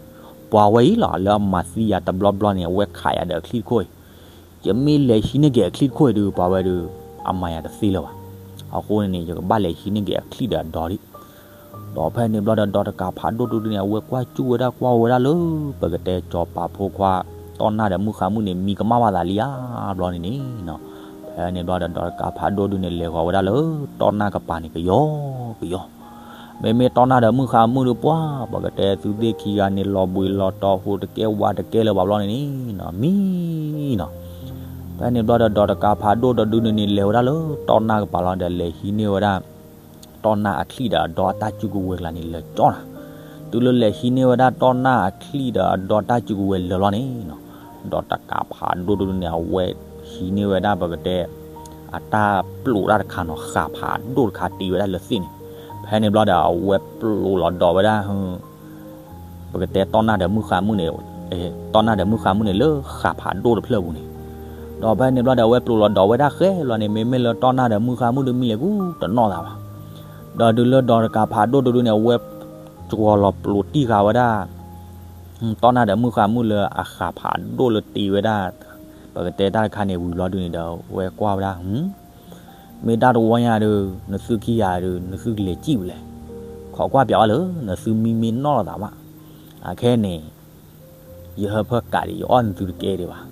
ပှၤဝဲအံၤလီၤ လၢအမၤသံယၤတဘျီဘျီန့ၣ် အဝဲခးယၤဒီးအချံၣ်တခိၣ်အံၤ, ယမ့ၢ်လဲၤဟံးန့ၢ်က့ၤအချံၣ်တခိၣ်အံၤဒုး ပှၤဝဲဒုး အမၤယၤတသ့လၢၤဘၣ်. အဃိန့ၣ်န့ၣ် ယကဘၣ်လဲၤဟံးန့ၢ်က့ၤအချံၣ်ဒီးအဒီဒံး. ဒီးဖဲန့ၣ်ဘျီဒီး ဒီးတကးဖးဒိၣ်တဒုန့ၣ် အဝဲကွၢ်စူၣ်ဝဲဒၣ်ကွၢ်ဝဲဒၣ်လၢ ပကတဲစီၤပၤဖိခွါ တီၢ်နၢ်ဒီးမုၣ်ဃါမုၣ်န့ၣ် မံကမၣ်ဘၣ်သးလံဧါဘျီန့ၣ်န့ၣ်နီၤ, ဖဲန့ၣ်ဘျီဒီး ဒီးတကးဖးဒိၣ်ဒုန့ၣ် လဲၤဃီၤဝဲဒၣ်လၢတီၢ်နၢ်ကပၤန့ၣ် ကယီကယီ မ့မ့ၢ်တီၢ်နၢ်ဒီးမုၣ်ဃါမုၣ်ဒုးပှၢ် ပကတဲသုသ့ၣ်ခံဂၤန့ၣ် လီၤဘှံးလီၤတီၤ ဟူးတကဲဝးတကဲလၢၤဘၣ်ဘျီန့ၣ်န့ၣ်နီၤ, မံနီၤ. ဖဲန့ၣ်ဘျီဒီး ဒီးတကးဖးဒိၣ်တဒုန့ၣ်န့ၣ် လဲၤဝဲဒၣ်လၢတီၢ်နၢ်ကပၤလီၤဒီး လဲၤဟံးန့ၢ်ဝဲဒၣ် တီၢ်နၢ်အချံၣ်ဒီးအဒီအတၢ်စုကဝဲၤကျါန့ၣ် လၢာ်ကၠီနၤ. တုၤလၢလဲၤဟံးန့ၢ်ဝဲဒၣ်တီၢ်နၢ်အချံၣ်ဒီးအဒီတၢ်စုကဝဲၤလၢာ်လီၤန့ၣ်နီၤ, ဒီးတကးဖးဒိၣ်တဒုန့ၣ် အဝဲဟံးန့ၢ်ဝဲဒၣ်ပကတဲ အတၢ်ပျိးတၢ်တခါနီၤ ဃာ်ဖးဒိၣ်တခါတ့ဝဲဒၣ်လၢသ့ၣ်န့ၣ်, ဖဲန့ၣ်ဘျီဒီး အဝဲပျိးလီၤဒီးဝဲဒၣ် ပကတဲတီၢ်နၢ်ဒီးမုၣ်ဃါမုၣ်န့ၣ်, တီၢ်နၢ်ဒီးမုၣ်ဃါမုၣ်န့ၣ် လၢဃာ်ဖးဒိၣ်တဖျၢၣ်ပူၤန့ၣ်, ဒီးဖဲန့ၣ်ဘျီဒီး အဝဲပျိးလီၤဒီးဝဲဒၣ်ဃဲလီၤန့ၣ် မ့မ့ၢ်လၢတီၢ်နၢ်ဒီးမုၣ်ဃါမုၣ်ဒုး မံလဲၤကူတနီၣ်သးဘၣ်. ဒီးတုၤလၢဒီးတကးဖးဒိၣ်တဒုန့ၣ် အဝဲ ကီၤလီၤပျိးတံၢ်ဃာ်ဝဲဒၣ် တီၢ်နၢ်ဒီးမုၣ်ဃါမုၣ်လၢအဃာ်ဖးဒိၣ်လၢတ့ဝဲဒၣ် ပကတဲတၢ်တခါန့ၣ်ဝံၤဘျီဒုန့ၣ်ဒီး အဝဲကွၢ်ဝဲဒၣ် မ့ၢ်တၢ်တဝီညါဒီး နသုခံဂၤဒီး နသုကလဲၤစံၣ်ဝဲလဲၣ်, ခိးကွၢ်ပၠးအီၤလၢ နသုမံမ့ၢ်နီၣ်လိာ်သးဘၣ်, အခဲန့ၣ် ယဟၢဖၢကးဒံး ယအီၣ်နသုတကဲဒံးဘၣ်.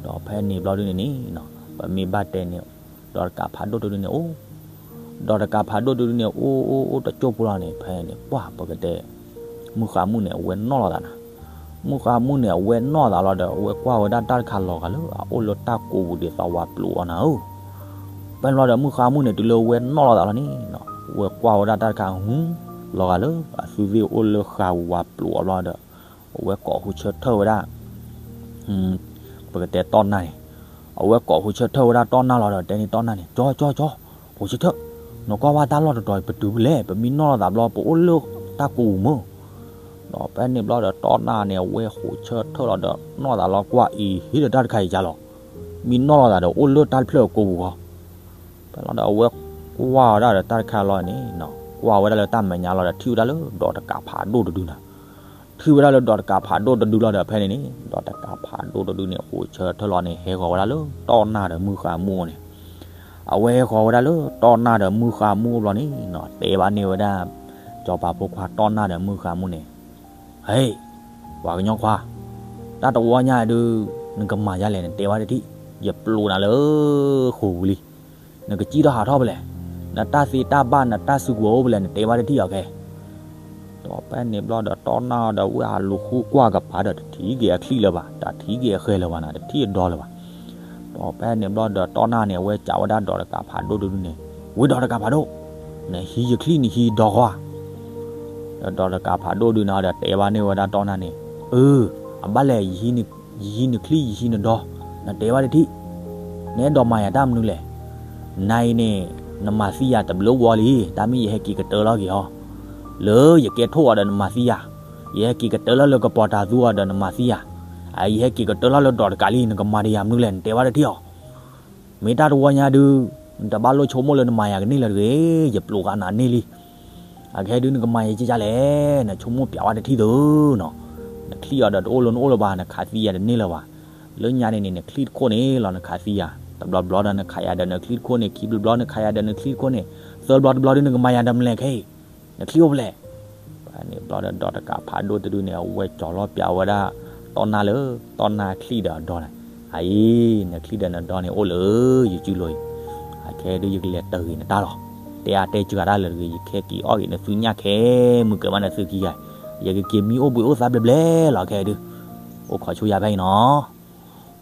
ဒီးဖဲန့ၣ်ဘျီဒုန့ၣ်န့ၣ် ပမ့ၢ်ဘၣ်တဲန့ၣ် ဒီးတကးဖးဒိၣ်တဒုန့ၣ်အိၣ်, ဒီးတကးဖးဒိၣ်တဒုန့ၣ် အိၣ်အိၣ်အိၣ်တကၠိၢ်ဖိလီၤန့ၣ် ဖဲန့ၣ် ပှၢ်ပကတဲ မုၣ်ဃါမုၣ်န့ၣ် အဝဲနီၣ်လိာ်သးနၤ, မုၣ်ဃါမုၣ်န့ၣ် အဝဲနီၣ်လိာ်သးလီၤဒီး အဝဲကွၢ်ဝဲဒၣ်တၢ်တခါလီၤဂာ်လၢအအိၣ်လၢတၢ်ကိးပူၤဒ်သိးဝၤပျိးအီၤနၤဧၢ. ဖဲန့ၣ်ဘျီဒီး မုၣ်ဃါမုၣ်န့ၣ် တုၤလၢအဝဲနီၣ်လိာ်သးလီၤန့ၣ် အဝဲကွၢ်ဝဲဒၣ်တၢ်တခါ ဟူ လီၤဂာ်လၢ အသုသ့ၣ်အိၣ်လၢဃာ်ဝၤပျိးအီၤဘျီဒီး အဝဲကိးဟူးဆၢထၢၣ်ဝဲဒၣ် ပကတဲတီၢ်နၢ်န့ၣ်, အဝဲကိးဟူးဆၢထၢၣ်ဝဲဒၣ်တီၢ်နၢ်လီၤဒီး တဲန့ၢ်တီၢ်နၢ်န့ၣ် ကၠီ ကၠီ ကၠီ, ဟူးဆၢထၢၣ်, နကွၢ်ဝဲတၢ်လီၢ်တတီၤအံၤ ပတုၤဖဲလဲၣ်, ပမံနီၣ်လိာ်သးဘျီ ပအိၣ်လၢတၢ်ကိးပူၤမၢ်. ဒီးဖဲန့ၣ်ဘျီဒီး တီၢ်နၢ်န့ၣ် အဝဲဟူးဆၢထၢၣ်လီၤဒီး နီၣ်သးလီၤကွၢ်အံၤ ဟ့ၣ်ဒီးတၢ်တခါအံၤယါလီၤ, မံနီၣ်လိာ်သးဒီး အိၣ်လၢတၢ်တဖျၢၣ်အကိးပူၤဃီ ဖဲလီၤဒီး အဝဲကွၢ်ဝဲဒၣ်ဒီးတၢ်တခါလီၤန့ၣ် ကွၢ်ဝဲဒၣ်လၢတၢ်မဲာ်ညါလီၤဒီး ထံၣ်ဝဲဒၣ်လၢဒီးတကးဖးဒိၣ်တဒုနၤ, ထံၣ်ဝဲဒၣ်လၢဒီးတကးဖးဒိၣ်တဒုလီၤဒီး ဖဲန့ၣ်န့ၣ် ဒီးတကးဖးဒိၣ်တဒုန့ၣ် ဟူးဆၢထၢၣ်လီၤန့ၣ် ဟဲဃီၤဝဲဒၣ်လၢတီၢ်နၢ်ဒီးမုၣ်ဃါမုၣ်န့ၣ်, အဝဲဟဲဃီၤဝဲဒၣ်လၢတီၢ်နၢ်ဒီးမုၣ်ဃါမုၣ်အဘျီန့ၣ်နီၤ တဲဘၣ်န့ၢ်ဝဲဒၣ် စီၤပၤဖိခွါတီၢ်နၢ်ဒီးမုၣ်ဃါမုၣ်န့ၣ်, ဟဲ, ပှၤကညီခွါ, တၢ်တဝီညါဒုး နကမၤယါလဲၣ် နတဲဝဲတထံၣ် ယပျိးနၤလၢဃိာ်ပူၤလံ. နကစံၣ်ထီၣ်ဟးထီၣ်ဖဲလဲၣ်, နတၢ်သ့တၢ်ဘၣ် နတၢ်စုကဝဲၤအိၣ်ဖဲလဲၣ်, နတဲဘၣ်တထံၣ်အီၤခဲ. ဒီးဖဲန့ၣ်ဘျီဒီးတီၢ်နၢ်အီၤဒီး ဝ့ၢ်အလူၤဃုကွၢ်ကပၤဒီး တထံၣ်က့ၤအချံၣ်လၢၤဘၣ်, တထံၣ်က့ၤအဃဲလၢၤဘၣ်နီၤ, တထံၣ်အဒီလၢၤဘၣ်. ဒီးဖဲန့ၣ်ဘျီဒီးတီၢ်နၢ်န့ၣ် အဝဲစံးဝဲဒၣ်ဒီးတကးဖးဒိၣ်တဒုန့ၣ်, ဝ့ၢ်ဒီးတကးဖးဒိၣ်, နဟံးယချံၣ်နဟံးဒီဃီဧါ. ဒီးဒီးတကးဖးဒိၣ်ဒုန့ၣ်ဒီး တဲဘၣ်န့ၢ်ဝဲဒၣ်တီၢ်နၢ်န့ၣ်, အၢ, အဘၣ်လဲၣ်, ယဟံးနချံၣ်ယဟံးနဒီ, နတဲဘၣ်တထံၣ်, နအဲၣ်ဒိးမၤယၤတၢ်မနုၤလဲၣ်. နၤအံၤန့ၣ် နမၤသံယၤတဘျုးဝီလံ, တၢ်မ့ၢ်ယဟဲက့ၤကတၢၢ်လီၤက့ၤဟီ, လၢယကဲထိၣ်အီၤဒီးနမၤသံယၤ, ယဟဲက့ၤကတၢၢ်လီၤလၢကပီၤတၤသူအီၤဒီးနမၤသံယၤ, အယဟဲက့ၤကတၢၢ်လီၤလၢဒီးတကးလံ, နကမၤတယၤမနုၤလဲၣ်, နတဲဘၣ်တထံၣ်အီၤ. မ့ၢ်တၢ်တဝီညါဒုး, နတဘၣ်လိၣ်ဆိကမိၣ်လၢနမၤယၤကန့ၢ်လၢၤတဂ့ၤ, ယပျိးဃာ်နၤန့ၢ်လံ. အခဲဒုးနကမၤယၤကကလဲၣ်, နဆိကမိၣ်ပျးဝဲတထံၣ်သုနီၤ. နချံၣ်အီၤဒီးတအိၣ်လၢနအိၣ်လၢၤဘၣ်, နခးသံယၤတန့ၢ်လၢၤဘၣ်. လၢညါန့ၣ်န့ၣ် နချံၣ်တခိၣ်န့ၣ်လီၤနခးသံယၤ, တဘျီဘျီဒီးနခးယၤဒီးနချံၣ်တခိၣ်န့ၣ်, ခံဘျီဘျီနခးယၤဒီးနချံၣ်တခိၣ်န့ၣ်, သၢဘျီတဘျီဒုးနကမၤယၤဒီးမနုၤလဲၣ်ခဲအံၤ, နချံၣ်အိၣ်ဖဲလဲၣ်. ဖဲန့ၣ်ဘျီဒီးဒီးတကးဖးဒိၣ်တဒုန့ၣ် အဝဲကၠီၤလီၤပျးဝဲဒၣ်တီၢ်နၢ်လၢ တီၢ်နၢ်ချံၣ်ဒီးအဒီန့ၣ်, အအံၤ နချံၣ်ဒီးနဒီန့ၣ်အိၣ်လၢယစုလိၤအံၤ, အခဲဒုးယကလဲၤတဂ့ၤနတၢ်လီၤ. တဲအါတဲစှၤတၢ်လၢၤတဂ့ၤ, ယခဲက့ၤအီၣ်က့ၤနသုညၣ်ခဲမုၢ်ကၢၤဘၣ်နသုခံဂၤ, ယကက့ၤမံအိၣ်ဘှံးအိၣ်သးဘျဲၣ်ဘျဲၣ်လီၤခဲဒုး, အိၣ်ခိးဆိယၤဖဲအံၤနီၤ.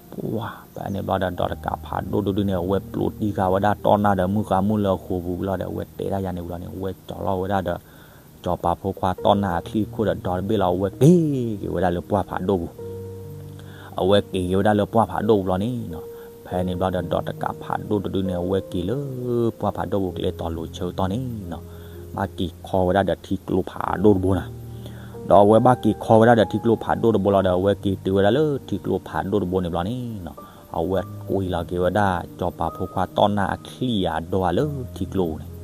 ပှၤဖဲန့ၣ်ဘျီဒီးဒီးတကးဖးဒိၣ်တဒုန့ၣ် အဝဲပျိးတံၢ်ဃာ်ဝဲဒၣ်တီၢ်နၢ်ဒီးမုၣ်ဃါမုၣ်လၢအဃိာ်ပူၤလီၤဒီး အဝဲတဲဒၣ်ယၤန့ၣ်ဝံၤလီၤန့ၣ် အဝဲကၠီၤလီၤဝဲဒၣ်ဒီး ကၠီၤပၤဖိခွါတီၢ်နၢ်အချံၣ်ခိၣ်ဒီးဒီတဘ့ၣ်လီၤ. အဝဲက့ၤက့ၤဝဲဒၣ်လၢပှၢ်ဖးဒိၣ်ပူၤ အဝဲက့ၤက့ၤဝဲဒၣ်လၢပှၢ်ဖးဒိၣ်ပူၤလီၤန့ၣ်နီၤ. ဖဲန့ၣ်ဘျီဒီးဒီးတကးဖးဒိၣ်တဒုန့ၣ် အဝဲက့ၤလၢပှၢ်ဖးဒိၣ်ပူၤကျဲတီၤလိၤဆၢကတီၢ်န့ၣ်နီၤ, ဘၣ်က့ၤခီဝဲဒၣ်ဒီးထံကျိဖးဒိၣ်တဘိနီၤ. ဒီးအဝဲဘၣ်က့ၤခီဝဲဒၣ်ဒီးထံကျိဖးဒိၣ်တဘိလီၤဒီး အဝဲက့ၤတုၤဝဲဒၣ်လၢထံကျိဖးဒိၣ်တဘိန့ၣ်ဘျီန့ၣ်နီၤ, အဝဲကွံာ်လီၤက့ၤဝဲဒၣ် ကၠီၤပၤဖိခွါတီၢ်နၢ်အချံၣ်အဒီလၢထံကျိန့ၣ်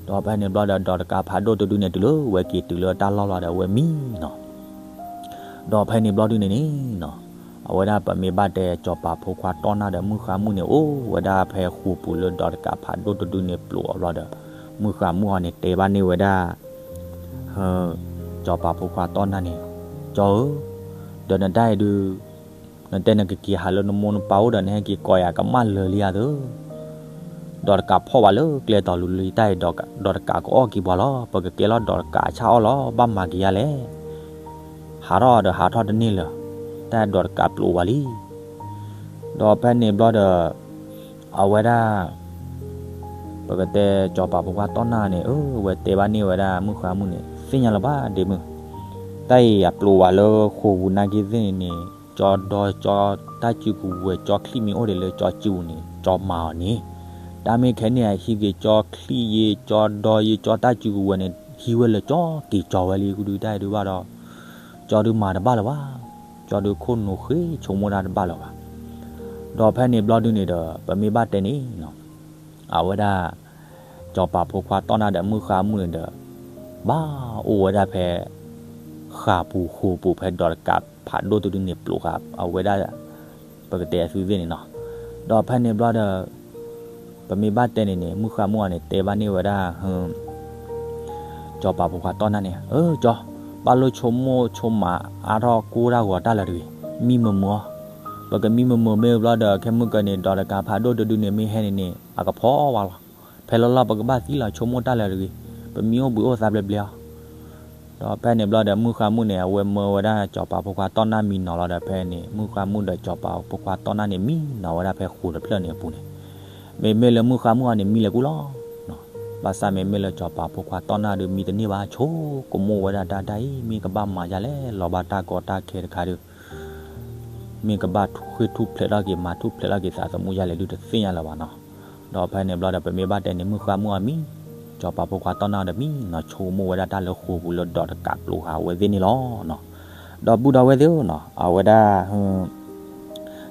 ဒီးဖဲန့ၣ်ဘျီဒီး ဒီးတကးဖးဒိၣ်တဒုန့ၣ် တုၤလၢဝဲက့ၤတုၤလၢတၢ်လီၢ်လီၤဒီး အဝဲမံနီၤ. ဒီးဖဲန့ၣ်ဘျီဒုန့ၣ်န့ၣ်နီၤ, အဝဲဒၣ်ပမ့ၢ်ဘၣ်တဲ ကၠီၤပၤဖိခွါတီၢ်နၢ်ဒီးမုၣ်ဃါမုၣ်န့ၣ် အိၣ်ဝဲဒၣ်ဖဲဃိာ်ပူၤလၢဒီးတကးဖးဒိၣ်တဒုန့ၣ် ပျိးအီၤဘျီဒီး မုၣ်ဃါမုၣ်အီၤန့ၣ် တဲဘၣ်န့ၢ်ဝဲဒၣ် ကၠီၤပၤဖိခွါတီၢ်နၢ်န့ၣ်, ကၠီၤဧၢ, ဒီးနတၢ်အံၤဒုး နတဲနကက့ၤဟးလၢနမိၢ်နပၢ်အိၣ်ဒီး နဟဲက့ၤကိးယၤကမၣ်လၢာ်လံဧါသၢ. ဒီးတကးဖီၣ်ဘၣ်လၢကျဲတီၤလိၤလံ တၢ်အံၤ ဒီးတကးကအီၣ်က့ၤပှၤလီၤ. ပကကဲလီၤဒီးတကးအဆၣ်အီၣ်လီၤ. ဘၣ်မၤက့ၤယၤလဲၣ်. ဟးထီၣ်ဒီးဟးထီၣ်တန့ၢ်လၢၤ. တၢ်အံၤဒီးတကးပျိးဝဲလံ. ဒီးဖဲန့ၣ်ဘျီဒီး အဝဲဒၣ် ပကတဲကၠီၤပၤဖိခွါတီၢ်နၢ်န့ၣ် အဝဲတဲဘၣ်န့ၢ်ဝဲဒၣ်မုၣ်ဃါမုၣ်န့ၣ် သ့ၣ်ညါလၢၤဘၣ်ဒ့မုၣ်, တၢ်အံၤအပျိးဝဲလၢဃိာ်ပူၤနာ်က့သ့ၣ်န့ၣ်န့ၣ် ကၠီဒီကၠီတၢ်စုကဝဲၤ ကၠီချံၣ်မ့ၢ်အိၣ်ဒံးလၢကၠီစုပူၤန့ၣ် ကၠီမၤအီၤန့ၣ်, တၢ်မ့ၢ်ခဲန့ၣ် အဟံးက့ၤကၠီချံၣ်ယ့ ကၠီဒီယ့ ကၠီတၢ်စုကဝဲၤန့ၣ် ဟံးဝဲလၢကၠီက့ၤကၠီဝဲလံ ကဒုတၢ်အံၤဒုးဘၣ်ဒီး ကၠီဒုးမၤတဘၣ်လၢၤဘၣ်, ကၠီဒုးခိၣ်နူာ်ဃ့ဆိကမိၣ်တၢ်တဘၣ်လၢၤဘၣ်. ဒီးဖဲန့ၣ်ဘျီဒုန့ၣ်ဒီး ပမ့ၢ်ဘၣ်တဲန့ၣ်နီၤ, အဝဲဒၣ် ကၠီၤပၤဖိခွါတီၢ်နၢ်ဒီးမုၣ်ဃါမုၣ်န့ၣ်ဒီး ဘၣ်အိၣ်ဝဲဒၣ်ဖဲ ဃာ်ပူၤဃိာ်ပူၤဖဲဒီးတကးဖးဒိၣ်တဒုန့ၣ် ပျိးဃာ်အဝဲဒၣ် ပကတဲအသုသ့ၣ်န့ၣ်နီၤ. ဒီးဖဲန့ၣ်ဘျီဒီး ပမ့ၢ်ဘၣ်တဲန့ၣ်န့ၣ် မုၣ်ဃါမုၣ်အီၤန့ၣ် တဲဘၣ်န့ၢ်ဝဲဒၣ် ကၠီၤပၤဖိခွါတီၢ်နၢ်န့ၣ်, အၢ ကၠီ, ဘၣ်လိၣ်ဆိကမိၣ်ဆိကမးအါထီၣ်ကိၢ်တၢ်ဂီၤတၢ်လၢၤတဂ့ၤ, မံမုာ်မုာ်အီၤ, ပကမံမုာ်မုာ်မ့ၢ်ဘျီဒီး ခဲမုၢ်ကၢန့ၣ် ဒီးတကးဖးဒိၣ်တဒုန့ၣ် မ့ၢ်ဟဲန့ၣ်န့ၣ် အကဖီဝါလီၤ. ဖဲလၢလီၢ်ပကဘၣ်သံလီၤဆိကမိၣ်တၢ်လၢၤတဂ့ၤ, ပမံအိၣ်ဘှံးအိၣ်သးဘျဲၣ်ဘျဲၣ်အီၤ. ဒီးဖဲန့ၣ်ဘျီဒီး မုၣ်ဃါမုၣ်န့ၣ် အဝဲမၢဝဲဒၣ်ကၠီၤပၤဖိခွါတီၢ်နၢ်မံနီၤလီၤဒီး ဖဲန့ၣ် မုၣ်ဃါမုၣ်ဒီးကၠီၤပၤဖိခွါတီၢ်နၢ်န့ၣ် မံနီၤဝဲဒၣ်ဖဲဃိာ်တဖျၢၣ်န့ၣ်အပူၤန့ၣ်, မ့မ့ၢ်လၢမုၣ်ဃါမုၣ်အီၤန့ၣ် မံလဲၤကူလီၤ. ဘၣ်ဆၣ်မ့မ့ၢ်လၢကၠီၤပၤဖိခွါတီၢ်နၢ်ဒုး မံတန့ၢ်ဘၣ်, ဆိကမိၣ်ဝဲဒၣ်တၢ်တၢ်အံၤ မ့ၢ်ကဘၣ်မၤဒ်လဲၣ်, လီၤဘၣ်တၢ်ကီတၢ်ခဲတခါဒီး မ့ၢ်ကဘၣ်ထူၣ်ဃ့ၢ်ထူၣ်ဖျဲးထီၣ်က့ၤ မၤထူၣ်ဖျဲးထီၣ်က့ၤသးသမူဒ်လဲၣ်ဒုး တသ့ၣ်ညါလၢၤဘၣ်နီၤ. ဒီးဖဲန့ၣ်ဘျီဒီး ပမ့ၢ်ဘၣ်တဲန့ၣ် မုၣ်ဃါမုၣ်အီၤမံ, ကၠီၤပၤဖိခွါတီၢ်နၢ်ဒီးမံနီၤ ဆိကမိၣ်ဝဲဒၣ်တၢ်လၢဃိာ်ပူၤလၢဒီးတကးပျိးဃာ်အဝဲသ့ၣ်န့ၣ်လီၤ. ဒီပုၢ်ဒီဝဲၢ်သ့ၣ်ဧၢနီၤ, အဝဲဒၣ်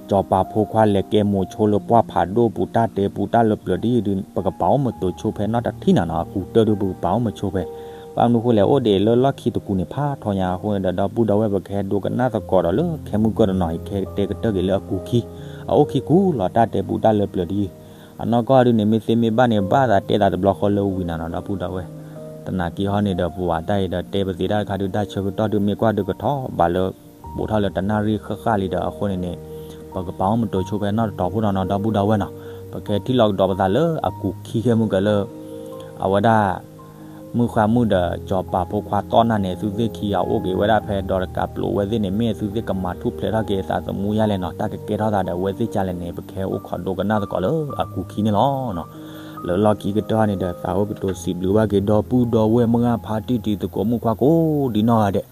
ကၠီၤပၤဖိခွါလဲၤကဲမိၤဆိလၢပှၢ်ဖးဒိၣ်ပူၤ တၢ်တဲပူၤတၢ်လၢပျၢၤဒ်အံၤဒုး ပကပာ်အိၣ်မတုၤဆိဖဲနီတထံၣ်နၤနီၤ, အကူၤတၢၢ်ဒုး ပကပာ်အိၣ်မဆိဖဲ, ဘၣ်မနုၤဃိလဲၣ် အိၣ်ဒံးလၢလီၢ်ခံတကူၤန့ၣ် ဖးထီညါအဃိန့ၣ်ဒီး ဒီပုၢ်ဒီဝဲၢ် ပကဟဲဒိကနၣ်သကိးဒီးလၢခဲမုၢ်ကၢၢ်တနီၤအံၤ ကတဲကတၢၢ်က့ၤလၢအကူၤခံ, အအိၣ်ခံကူၤလီၤ တၢ်တဲပူၤတၢ်လၢပျၢၤဒ်အံၤ, အနီၢ်ကီၢ်ဒုးန့ၣ် မ့ၢ်သ့မ့ၢ်ဘၣ်န့ၣ် ဘၣ်သးတဲသးတဘျီဃီလၢဝံၤနၤနီၤ ဒီပုၢ်ဒီဝဲၢ်, သနာ်က့ဟီန့ၣ်ဒီး ပဝဲတၢ်အံၤဒီး တဲပသ့တၢ်တခါဒုး တၢ်ဆၢကတီၢ်ဒုး မ့ၢ်ကွၢ်ဒုးကထီၣ်ဘးလၢ ဘူးထီၣ်လၢတနၣ်ရံၣ်ဃၣ်ဃၣ်လံဒီး အဃိန့ၣ်န့ၣ် ပကပာ်အိၣ်မတိၤဆိဖဲနီၣ်တတီၤဖိနီၤနီၤ ဒီပုၢ်ဒီဝဲၢ်နီၤ, ပကထံၣ်လီၤကဒီးပသးလၢအကူာ်ခံခဲမုၢ်ကဲလၢ အဝဲဒၣ် မုၢ်ဃါမုၣ်ဒီးစီၤပၤဖိခွါသီၣ်နၢ်န့ၣ် သုသ့ၣ်ခံဂၤအိၣ်က့ၤဝဲဒၣ်ဖဲဒီးတကးပျိးဝဲသ့ၣ်န့ၣ် မ့ၢ်သုသ့ၣ်ကမၤထူၣ်ဖျဲးထီၣ်က့ၤအသးသမူယါလဲၣ်နီၤ, တၢ်ကကဲထီၣ်သးဒီးအဝဲသ့ၣ်ကလဲၣ်န့ၣ် ပကဟဲအိၣ်ခိးဒိကနၣ်သကိးလၢအကူာ်ခံန့ၣ်လီၤ. လၢလီၢ်ခံကတၢၢ်န့ၣ်ဒီး သးအိၣ်ကတိၤစံးဘျုးဘၣ်က့ၤဒီပုၢ်ဒီဝဲၢ်မုၢ်ဂၢ်ဖါတံၢ်တံၤသကိးမုၣ်ခွါကိးဒံနီၢ်ဂၤဒဲး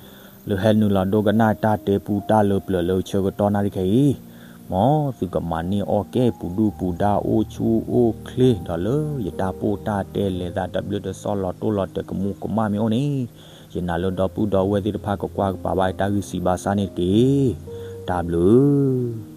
လၢဟဲနုာ်လီၤဒိကနၣ်တၢ်တဲပူတၢ်လၢပျၢၤလၢဆၢကတီၢ်နၣ်ရံၣ်ခဲအံၤ, မ်သုကမၤန့ၢ်အီၣ်ကဲပူၤဒုၣ်ပူၤဒါအိၣ်ဆူၣ်အိၣ်ချ့ဒီးလၢယတၢ်ပိၢ်တၢ်တဲလဲၤသးတဘျုးတစီၣ်လီၤတိၢ်လီၤတဲာ်ကမူးကမၣ်မ့ၢ်အိၣ်န့ၣ်, ယနာ်လၢဒီပုၢ်ဒီဝဲၢ်သ့ၣ်တဖၣ်ကကွၢ်ကပာ်ဘၣ်တၢ်ဂံၢ်စံးဘၣ်စၢ်န့ၣ်တက့ၢ်. တၢ်ဘျုး